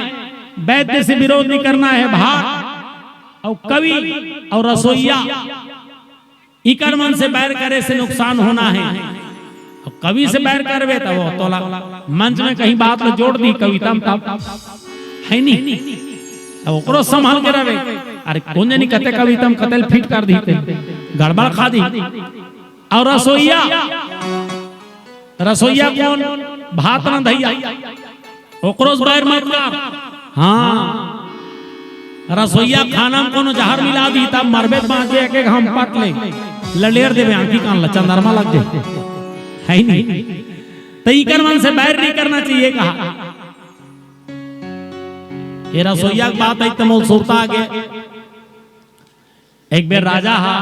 वैद्य से विरोध नहीं करना है। भाट और कवि और रसोईया, इकर मन से बैर करे से नुकसान होना है। अब कवि से बैर करबे, त वो तोला मंच में कहीं बात ल जोड़ दी, कविता में तब है नहीं, अब ओकरो संभाल के रहबे। अरे कोन जनी कते कविता में कते ल फिट कर दी, ते गड़बड़ खा दी। और रसोईया, रसोईया कोन? भात रंधइया, ओकरो से बैर मत कर। हाँ, रसोईया खाना में कोनो जहर मिला दी, तब मरबे त बाँचबे, एक एक हम पट ले, ललेर देबे आँखी कान ला, चंद्रमा लग जाए, है नहीं? तो इकर मन से बैर नहीं करना चाहिए कहा। ये रसोईया के बात आई त मोल सुरता आगे। एक बेर राजा हा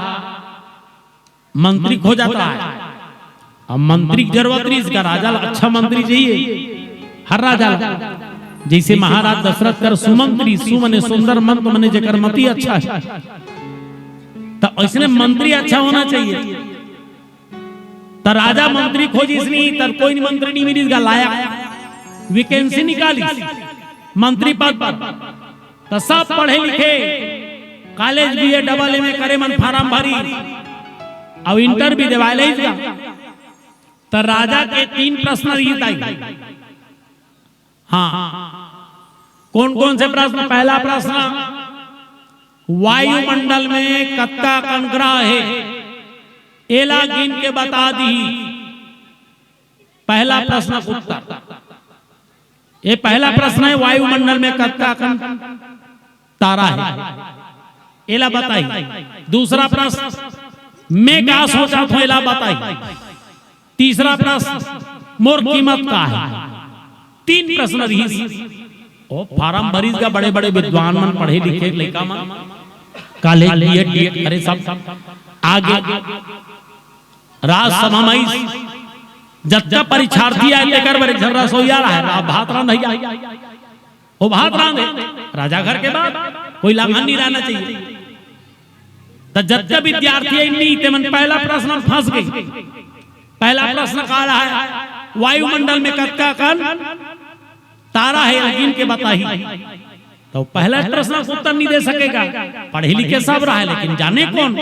मंत्री खोजत रहा है। अब मंत्री के जरूरत रहिस, का राजा ला अच्छा मंत्री चाहिए, हर राजा ला। जैसे महाराज दशरथ कर सुमंत्री, सु मने सुंदर, मंत मने जेकर मति अच्छा है, त ऐसने मंत्री अच्छा होना चाहिए। त राजा मंत्री खोजिस नहीं, त कोई मंत्री नहीं मिलिस गा लायक, वैकेंसी निकालिस मंत्री पद पर। त सब पढ़े लिखे, कॉलेज बीए डबल एमए करे मन फार्म भरी, अउ इंटरव्यू देवाय लइस गा। त राजा के तीन प्रश्न रहिस आई। हाँ, कौन कौन से प्रश्न? पहला प्रश्न, वायुमंडल में कतका कन ग्रह हे, एला गिन के बता दी। पहला प्रश्न उत्तर, ये पहला प्रश्न है, वायुमंडल में कतका कन तारा है? एला बताई। दूसरा प्रश्न, मैं का सोचत हों, एला बताई। तीसरा प्रश्न, मोर कीमत का हे? तीन प्रश्न रहिस। ओ फार्म भरिस गा, बड़े-बड़े विद्वान मन, पढ़े लिखे लइका मन, कॉलेज, बीएड, डीएड करे सब। आगे राजसभा म आइस, जतका परीक्षार्थी आए, तेकर बर एक झन रसोइया रहय, रा-, भात रांधइया। ओ भात रांधे, राजा घर के बात, कोई लांघन नहीं रहना चाहिए। त जतका विद्यार्थी आइन, तेमन पहला प्रश्न म फंस गे। पहला प्रश्न का रहय, वायुमंडल में कतका कन तारा हे, गिन के बताही। त पहला प्रश्न के उत्तर नहीं दे सके गा। पढ़े लिखे सब रहय, लेकिन जाने कोन,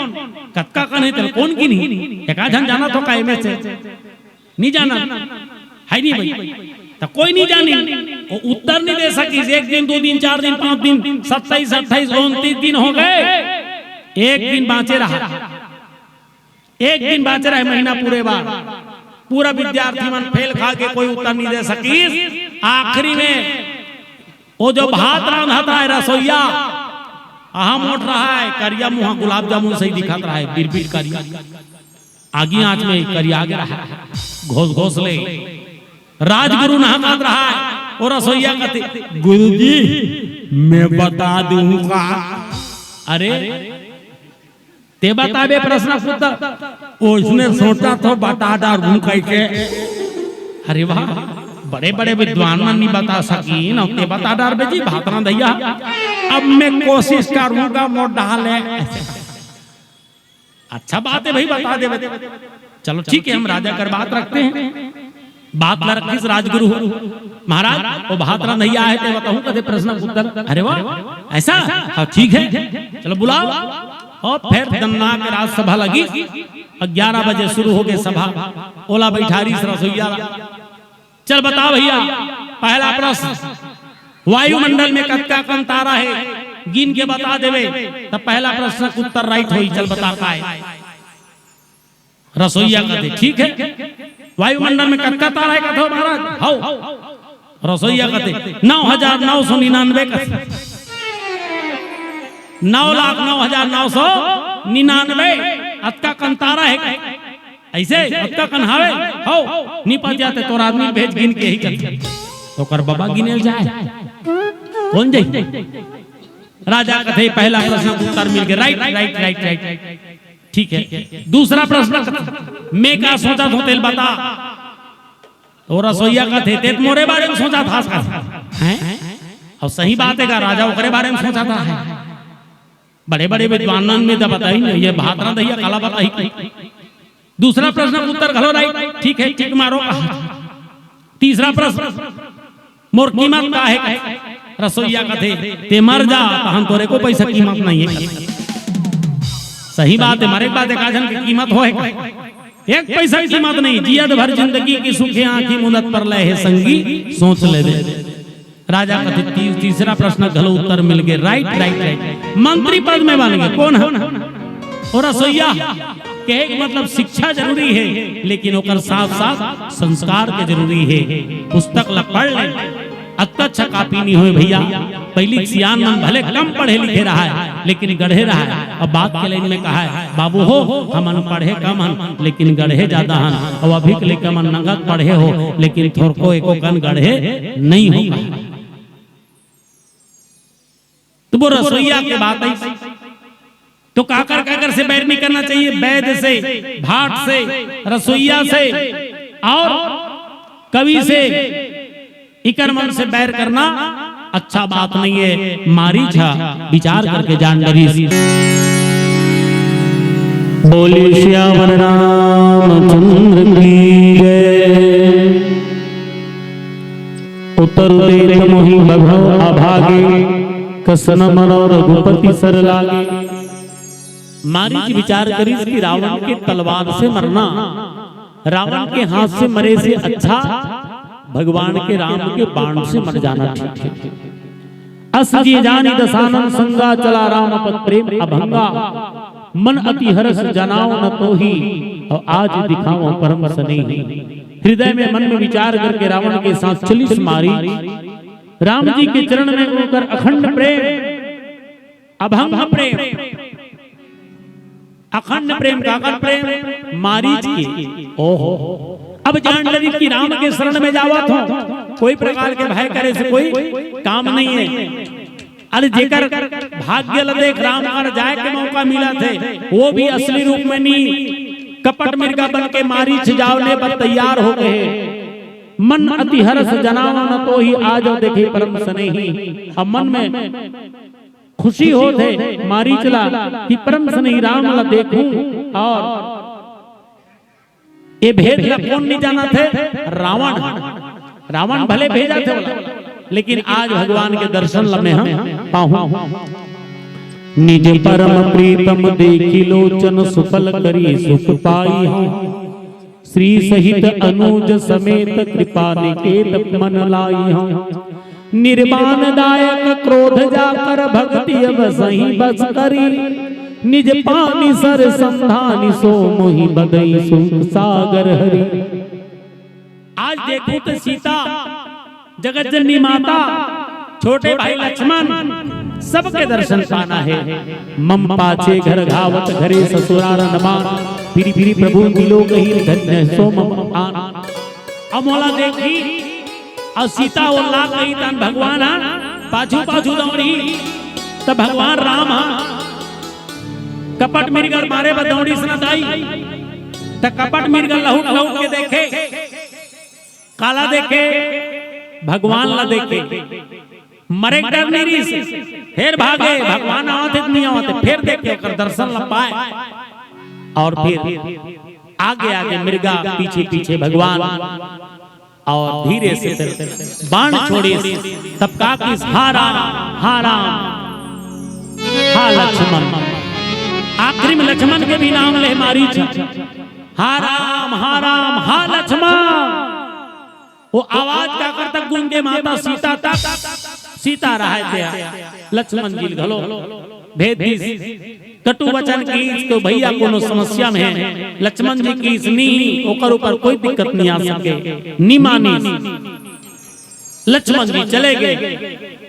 कतका कन हे, तेला कोन गिनही? एका झन जानत हो का एमे से? नहीं जानन हे, नहीं भाई। त कोई नहीं जानिस, ओ उत्तर नहीं दे सकिस। एक दिन, दू दिन, चार दिन, पांच दिन, सत्ताईस, अट्ठाईस, उनतीस दिन हो गे, एक दिन बांचे रहय, एक दिन बांचे रहय महीना पूरे बर। पूरा विद्यार्थी मन फेल खा के कोई उत्तर नहीं दे सकिस। आखिरी में ओ जो भात रांधत रहय रसोइया, अहा मोट रहय, करिया मुहा गुलाब जामुन सही दिखत रहय, बिरबिट करिया। आगी आंच में करिया गे रहय, घोस घोस ले। राजगुरु नहात रहय, ओ रसोइया कथे, "गुरुजी, मैं बता दूं का?" अरे, ते बताबे प्रश्न के उत्तर, ओइसने सोचत हों बता डारहूं कहिके। अरे वाह, बड़े-बड़े विद्वान मन नहीं बता सकिन, अउ ते बता डारबे जी, भात रांधइया। अब मैं कोशिश करूंगा, मोर डहर ले। अच्छा बात हे भाई, बता देबे। चलो ठीक हे, हम राजा कर बात रखते हैं। बात ला रखिस राजगुरु महाराज, ओ भात रांधइया हे, ते बताहूं कथे प्रश्न के उत्तर। अरे वाह, ऐसा? हाँ, ठीक हे, चलो बुलाओ। अउ फेर दन्ना के राजसभा लगिस, ग्यारह बजे शुरू हो गे सभा। ओला बइठारिस रसोइया ला। चल बता भइया, पहला प्रश्न, वायुमंडल में कतका कन तारा हे, गिन के बता देबे, त पहला प्रश्न के उत्तर राइट होही। चल बता का हे? रसोइया कथे, "ठीक हे, वायुमंडल में कतका तारा हे?" कथे, "महाराज, हव।" रसोइया कथे, "नौ हजार नौ सौ निन्यानवे।" कथे, "नौ लाख नौ हजार नौ सौ निन्यानवे, अतका कन तारा हे।" "अइसे? अतका कन हावे?" "हव।" "नहीं पतियात हे, तोर आदमी भेज, गिन के ही कथे।" त ओकर बबा गिने ल जाय, कोन जाही? राजा कथे, "पहला प्रश्न के उत्तर मिल गे, राइट, राइट, राइट, राइट।" ठीक हे, दूसरा प्रश्न, मैं का सोचत हों तेला बता। त ओ रसोइया कथे, "ते त मोरे बारे में सोचत हस।" कथे, "हैं?" अउ सही बात हे गा, राजा ओकरे बारे में सोचत हे। बड़े-बड़े विद्वान मन में त बताही नहीं, ए भात रांधइया काला बताही। दूसरा प्रश्न के उत्तर घलो राइट, ठीक हे, ठीक मारो। तीसरा प्रश्न, "मोर कीमत का हे?" रसोइया कथे, "ते मर जा, तहन तोर एको पइसा कीमत नहीं हे।" सही बात हे, मरे के बाद एका झन के कीमत होय? एक पइसा कीमत नहीं। "जियत भर जिंदगी की सुखे आंखी मुदत परलय हे संगी, सोच लेबे।" राजा कथे, "ती-, तीसरा प्रश्न घलो उत्तर मिल गे, राइट, राइट, राइट।" मंत्री पद में बन गे, कोन हे? ओ रसोइया। कहे के मतलब शिक्षा जरूरी हे, लेकिन ओकर साथ-साथ संस्कार के जरूरी हे। पुस्तक ला पढ़ ले, अतका अच्छा कॉपी नहीं होय भइया। पहिली के सियान मन भले कम पढ़े लिखे रहय, लेकिन गढ़े रहय। अब बात के लाइन में कहय, "बाबू हो, हमन पढ़े कम हन, लेकिन गढ़े जादा हन। अउ अभी के लइका मन नंगत पढ़े हो, लेकिन थोरको एको कन गढ़े नहीं हो।" त ओ रसोइया के बात हे, त काकर काकर से बैर नहीं करना चाहिए? वैद्य से, भाट से, रसोइया से अउ कवि से, इकर मन से बैर करना अच्छा बात नहीं हे। मारीच ह विचार करके जान डरिस। बोलिए सियावर रामचंद्र की जय। उतर देत मोहि बघव अभागे, कसन मरौ रघुपति सर लागे। मारीच विचार करिस कि रावण के तलवार से मरना, रावण के हाथ से मरे से अच्छा भगवान के राम के बाण से मर जाना ठीक हे। अस जिय जानि दसानन संगा, चला राम पद प्रेम अभंगा। मन अति हरष जनाव न तोहि, अउ आज दिखावँ परम सनेही। हृदय में, मन में विचार करके रावण के साथ चलिस मारीच। राम जी के चरण में ओकर अखंड प्रेम, अभंग प्रेम, अखंड प्रेम, काकर प्रेम? मारीच के। ओहो, अब जान लगी कि राम के शरण में जावत हो, कोई प्रकार के भय करे से कोई काम नहीं है। अरे जेकर भाग्य ल देख, राम कर जाए के मौका मिला थे, वो भी असली रूप में नहीं, कपट मिर्गा बन के मारीच जावने बर तैयार हो गए। मन अति हर्ष जनावो न तो ही, आजो देखे परम स्नेही। अब मन में खुशी होत हे मारीच ला कि परम स्नेही राम ला देखूं। और ये भेद ला कोन नहीं जानत हे? रावण। रावण भले भेजत हे ओला, लेकिन आज भगवान के दर्शन ला में हम पाहूं। निज परम प्रीतम देखि लोचन, सुफल करी सुख पाई हूँ। श्री सहित अनुज समेत, कृपा निकेत मन लाई हूँ। निर्वाण दायक क्रोध जाकर, भगति अब सही बस करी। निज पानी सर संधानी, सो मोहि बदई सुख सागर हरी। आज देखूं तो सीता, जगत जननी माता, छोटे भाई लक्ष्मण, सबके दर्शन पाना है। मम पाछे घर घावत, घरे ससुरार न मान। फिरि फिरि प्रभु मिलो कही, धन्य सो मम आन। अब मोला देखी, अउ सीता ओला कही तन भगवान हा पाछू पाछू दौड़ी, त भगवान राम हा कपट मिर्गा मारे बर दौड़ी सना दाई, त कपट मिर्गा लहुट लहुट के देखे, काला देखे? भगवान ला देखे। मरे के डर नहीं रहिस, फेर भागे, भगवान आवत हे कि नहीं आवत हे, फेर देखे, ओकर दर्शन ला पाए। और फिर आगे आगे मिर्गा, पीछे पीछे भगवान, और धीरे से फिर बाण छोड़िस, तब का किस, हा राम, हा राम, हा लक्ष्मण। आखिरी में लक्ष्मण के भी नाम ले मारीच, हा राम, हा राम, हा लक्ष्मण। वो आवाज काकर तक गूंजे, माता सीता तक, सीता रहाय ते लक्ष्मण जी घलो भेद दिस। कटु वचन किहिस तो भैया कोनो समस्या में हे, लक्ष्मण जी किहिस नहीं, ओकर ऊपर कोई दिक्कत नहीं आ सके, नहीं मानिस। लक्ष्मण जी चले गए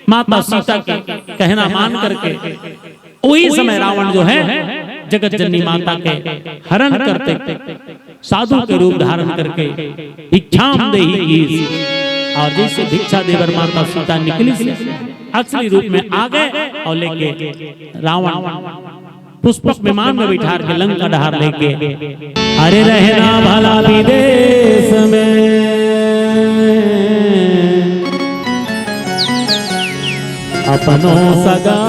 माता सीता के कहना मान करके। वही समय रावण जो है जगत जननी माता के हरण करते, साधु के रूप धारण करके भिक्षाम देहि किहिस। और जैसे भिक्षा देबर माता सीता निकलिस, असली रूप में आ गए और लेके रावण पुष्पक विमान में बिठार के लंका डहार लेके। अरे रहना भला विदेश में, अपनो सगा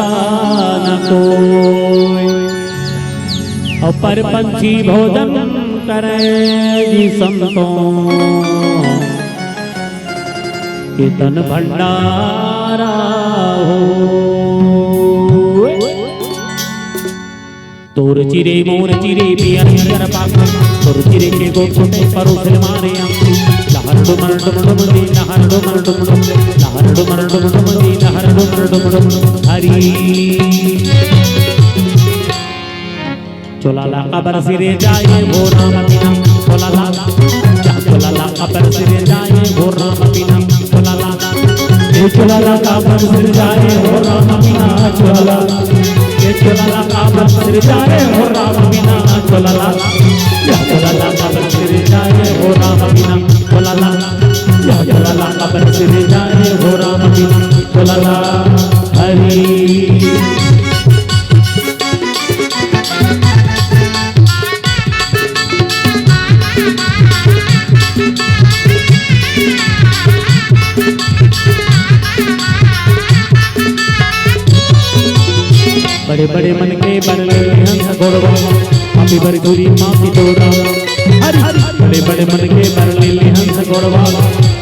न कोई। और पर पंछी भोजन करे जी संतों, कितन भंडारा हो। तोर चिरे मोर चिरे पियर पियर पाखी, तोर चिरे के गोठ में परोसे मारे आंखी। लहर डुमर डुम डुम दी, लहर डुमर डुम डुम, लहर डुमर डुम डुम दी, लहर डुमर डुम डुम। हरी। चोला ला काबर सिरे जाए हो राम बिना, चोला ला, चोला ला काबर सिरे जाए हो राम बिना, चोला ला। ए चोला ला काबर सिर जाए हो राम बिना चोला ला। ए चोला ला काबर सिर जाए हो राम बिना चोला ला। या चोला ला काबर सिर जाए हो राम बिना चोला ला। या चोला ला काबर सिर जाए हो राम बिना चोला ला। हरी। बड़े बड़े मन के बर ले हंस गोड़वा, पापी बर गोरी माँ की डोरा। हरी। बड़े बड़े मन के बर ले हंस गोड़वा,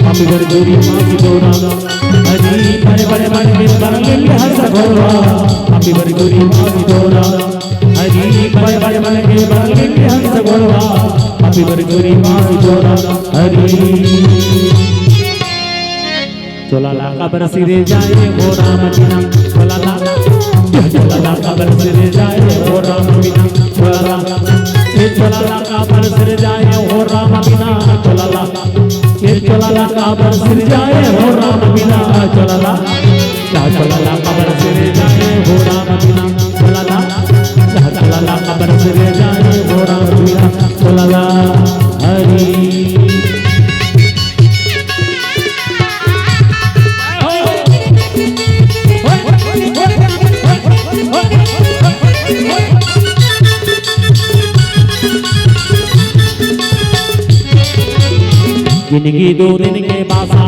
पापी बर गोरी माँ की डोरा। हरी। बड़े बड़े मन के बर ले हंस गोड़वा, पापी बर गोरी माँ की डोरा। हरी। बड़े बड़े मन के बर ले हंस गोड़वा, पापी बर गोरी माँ की डोरा। हरी। चोला ला काबर सिरे जाए हो राम बिना चोला ला। चोला ला काबर सिरे जाए हो राम बिना चोला ला। ए चोला ला काबर सिरे जाए हो राम बिना चोला ला। ए चोला ला काबर सिरे जाए हो राम बिना चोला ला। या चोला ला काबर सिरे जाए हो राम बिना चोला ला। या चोला ला काबर सिरे जाए जिनगी दो दिन के बासा,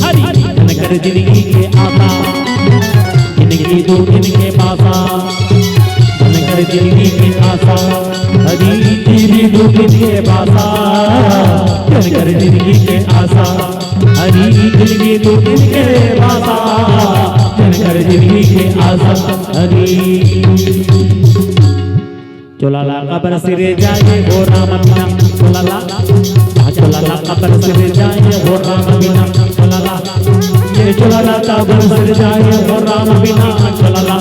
हरि धन कर जिनगी के आसा। जिनगी दो दिन के बासा, धन कर जिनगी के आसा। हरि जिनगी दो दिन के बासा, धन कर जिनगी के आसा। हरि जिनगी दो दिन के बासा, धन कर जिनगी के आसा। हरि चोला ला काबर सिरजाए हो राम बिना, चोला ला, हाँ, चोला ला काबर सिरजाए हो राम बिना, चोला ला, ये चोला ला काबर सिरजाए हो राम बिना, चोला ला,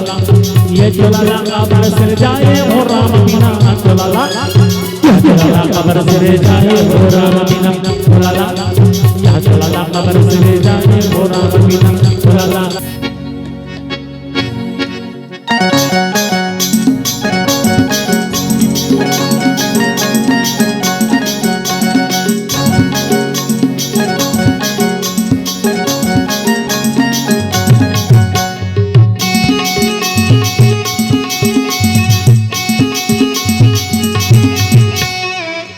ये चोला ला काबर सिरजाए हो राम बिना, चोला ला, ये चोला ला काबर सिरजाए हो राम बिना, चोला ला, ये चोला ला काबर सिरजाए हो राम बिना, चोला ला।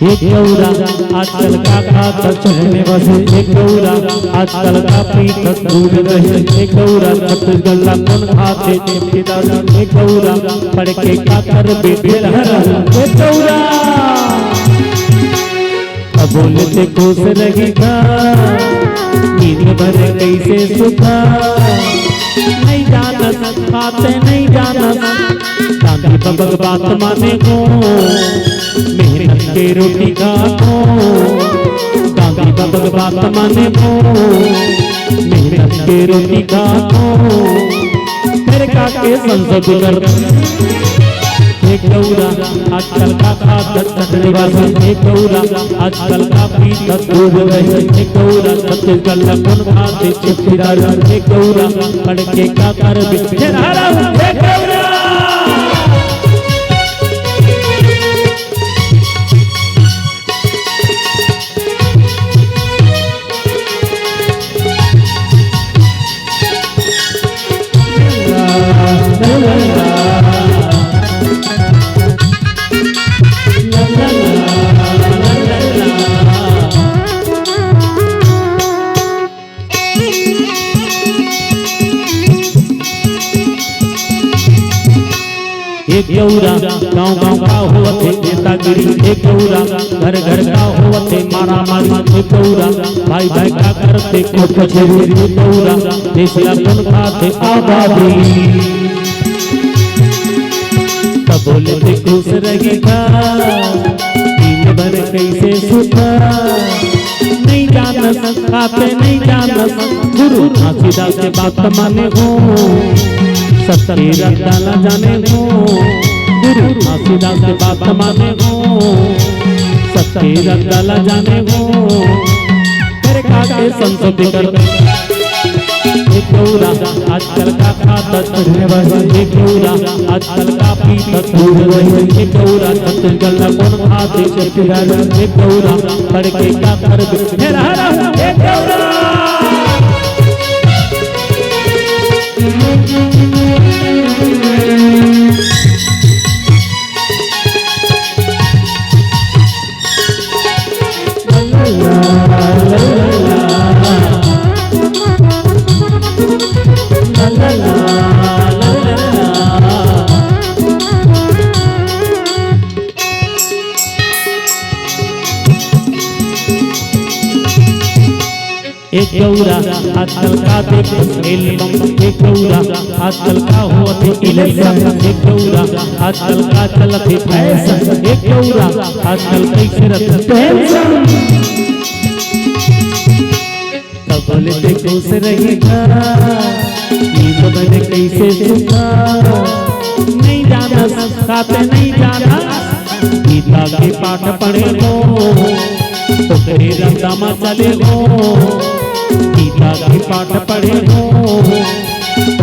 एक गौरा आजकल का खात चहने बसे, एक गौरा आजकल का पीत दूध रहे, एक गौरा छत्तीसगढ़ ला कोन खाते चिपकेदार, एक गौरा पढ़ के का कर बेटे रह, एक गौरा। अब बोले ते खुश रही था, नींद भर कैसे सुता, नहीं जानत, बातें नहीं जानत। गांधी बबक बात माने को, मेहनत के रोटी खा को। गांधी बबक बात माने को, मेहनत के रोटी खा को। फिर का के संसद कर। एक गौरा आजकल का खात चटनी बसे, एक गौरा आजकल का पीत दूध रहे, एक गौरा छत्तीसगढ़ ला कोन खाते चिपकेदार, एक गौरा पढ़ के का कर बिछे रहा, एक गौरा। एक गौरा गाँव गाँव का होवत हे नेतागिरी, एक गौरा घर घर का होवत हे मारा मारी, एक गौरा भाई भाई का करथे कोर्ट कचेरी, एक गौरा देश ला कोन खाथे आबादी। तब बोले ते खुश रही था, दिन भर कैसे सुता, नहीं जानस, खाते नहीं जानस। गुरु घासीदास के बात माने हो, सत्य रद्दा ला जाने हो। गुरु घासीदास के बात माने हो, सत्य रद्दा ला जाने हो। फिर का के संसद कर। एक गौरा आजकल का खात चटनी बसे, एक गौरा आजकल का पीत दूध रहे, एक गौरा छत्तीसगढ़ ला कोन खाते चिपकेदार, एक गौरा पढ़ के का कर बिछे रहा, एक गौरा। एक गौरा आजकल का देख एल्बम, एक गौरा आजकल का होत हे इलेक्शन, एक गौरा आजकल का चलत हे फैशन, एक गौरा आजकल कैसे रथ टेंशन। तब बोले ते खुश रही था, ये तो मैंने कैसे सुना, नहीं जाना, साथ नहीं जाना। गीता के पाठ पढ़े हो, ओकरे रद्दा म चले हो। गीता के पाठ पढ़े हो,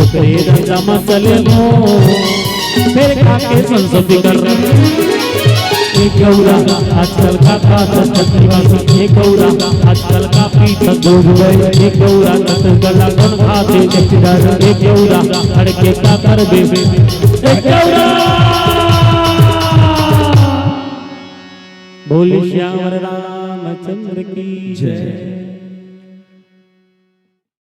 ओकरे रद्दा म चले हो। फिर का के संसद कर। एक गौरा आजकल का खात चटनी बसे, एक गौरा आजकल का पीत दूध रहे, एक गौरा छत्तीसगढ़ ला कोन खाते चिपकेदार, एक गौरा पढ़ के का करबे, एक गौरा। बोल श्याम राम। रामचंद्र की जय।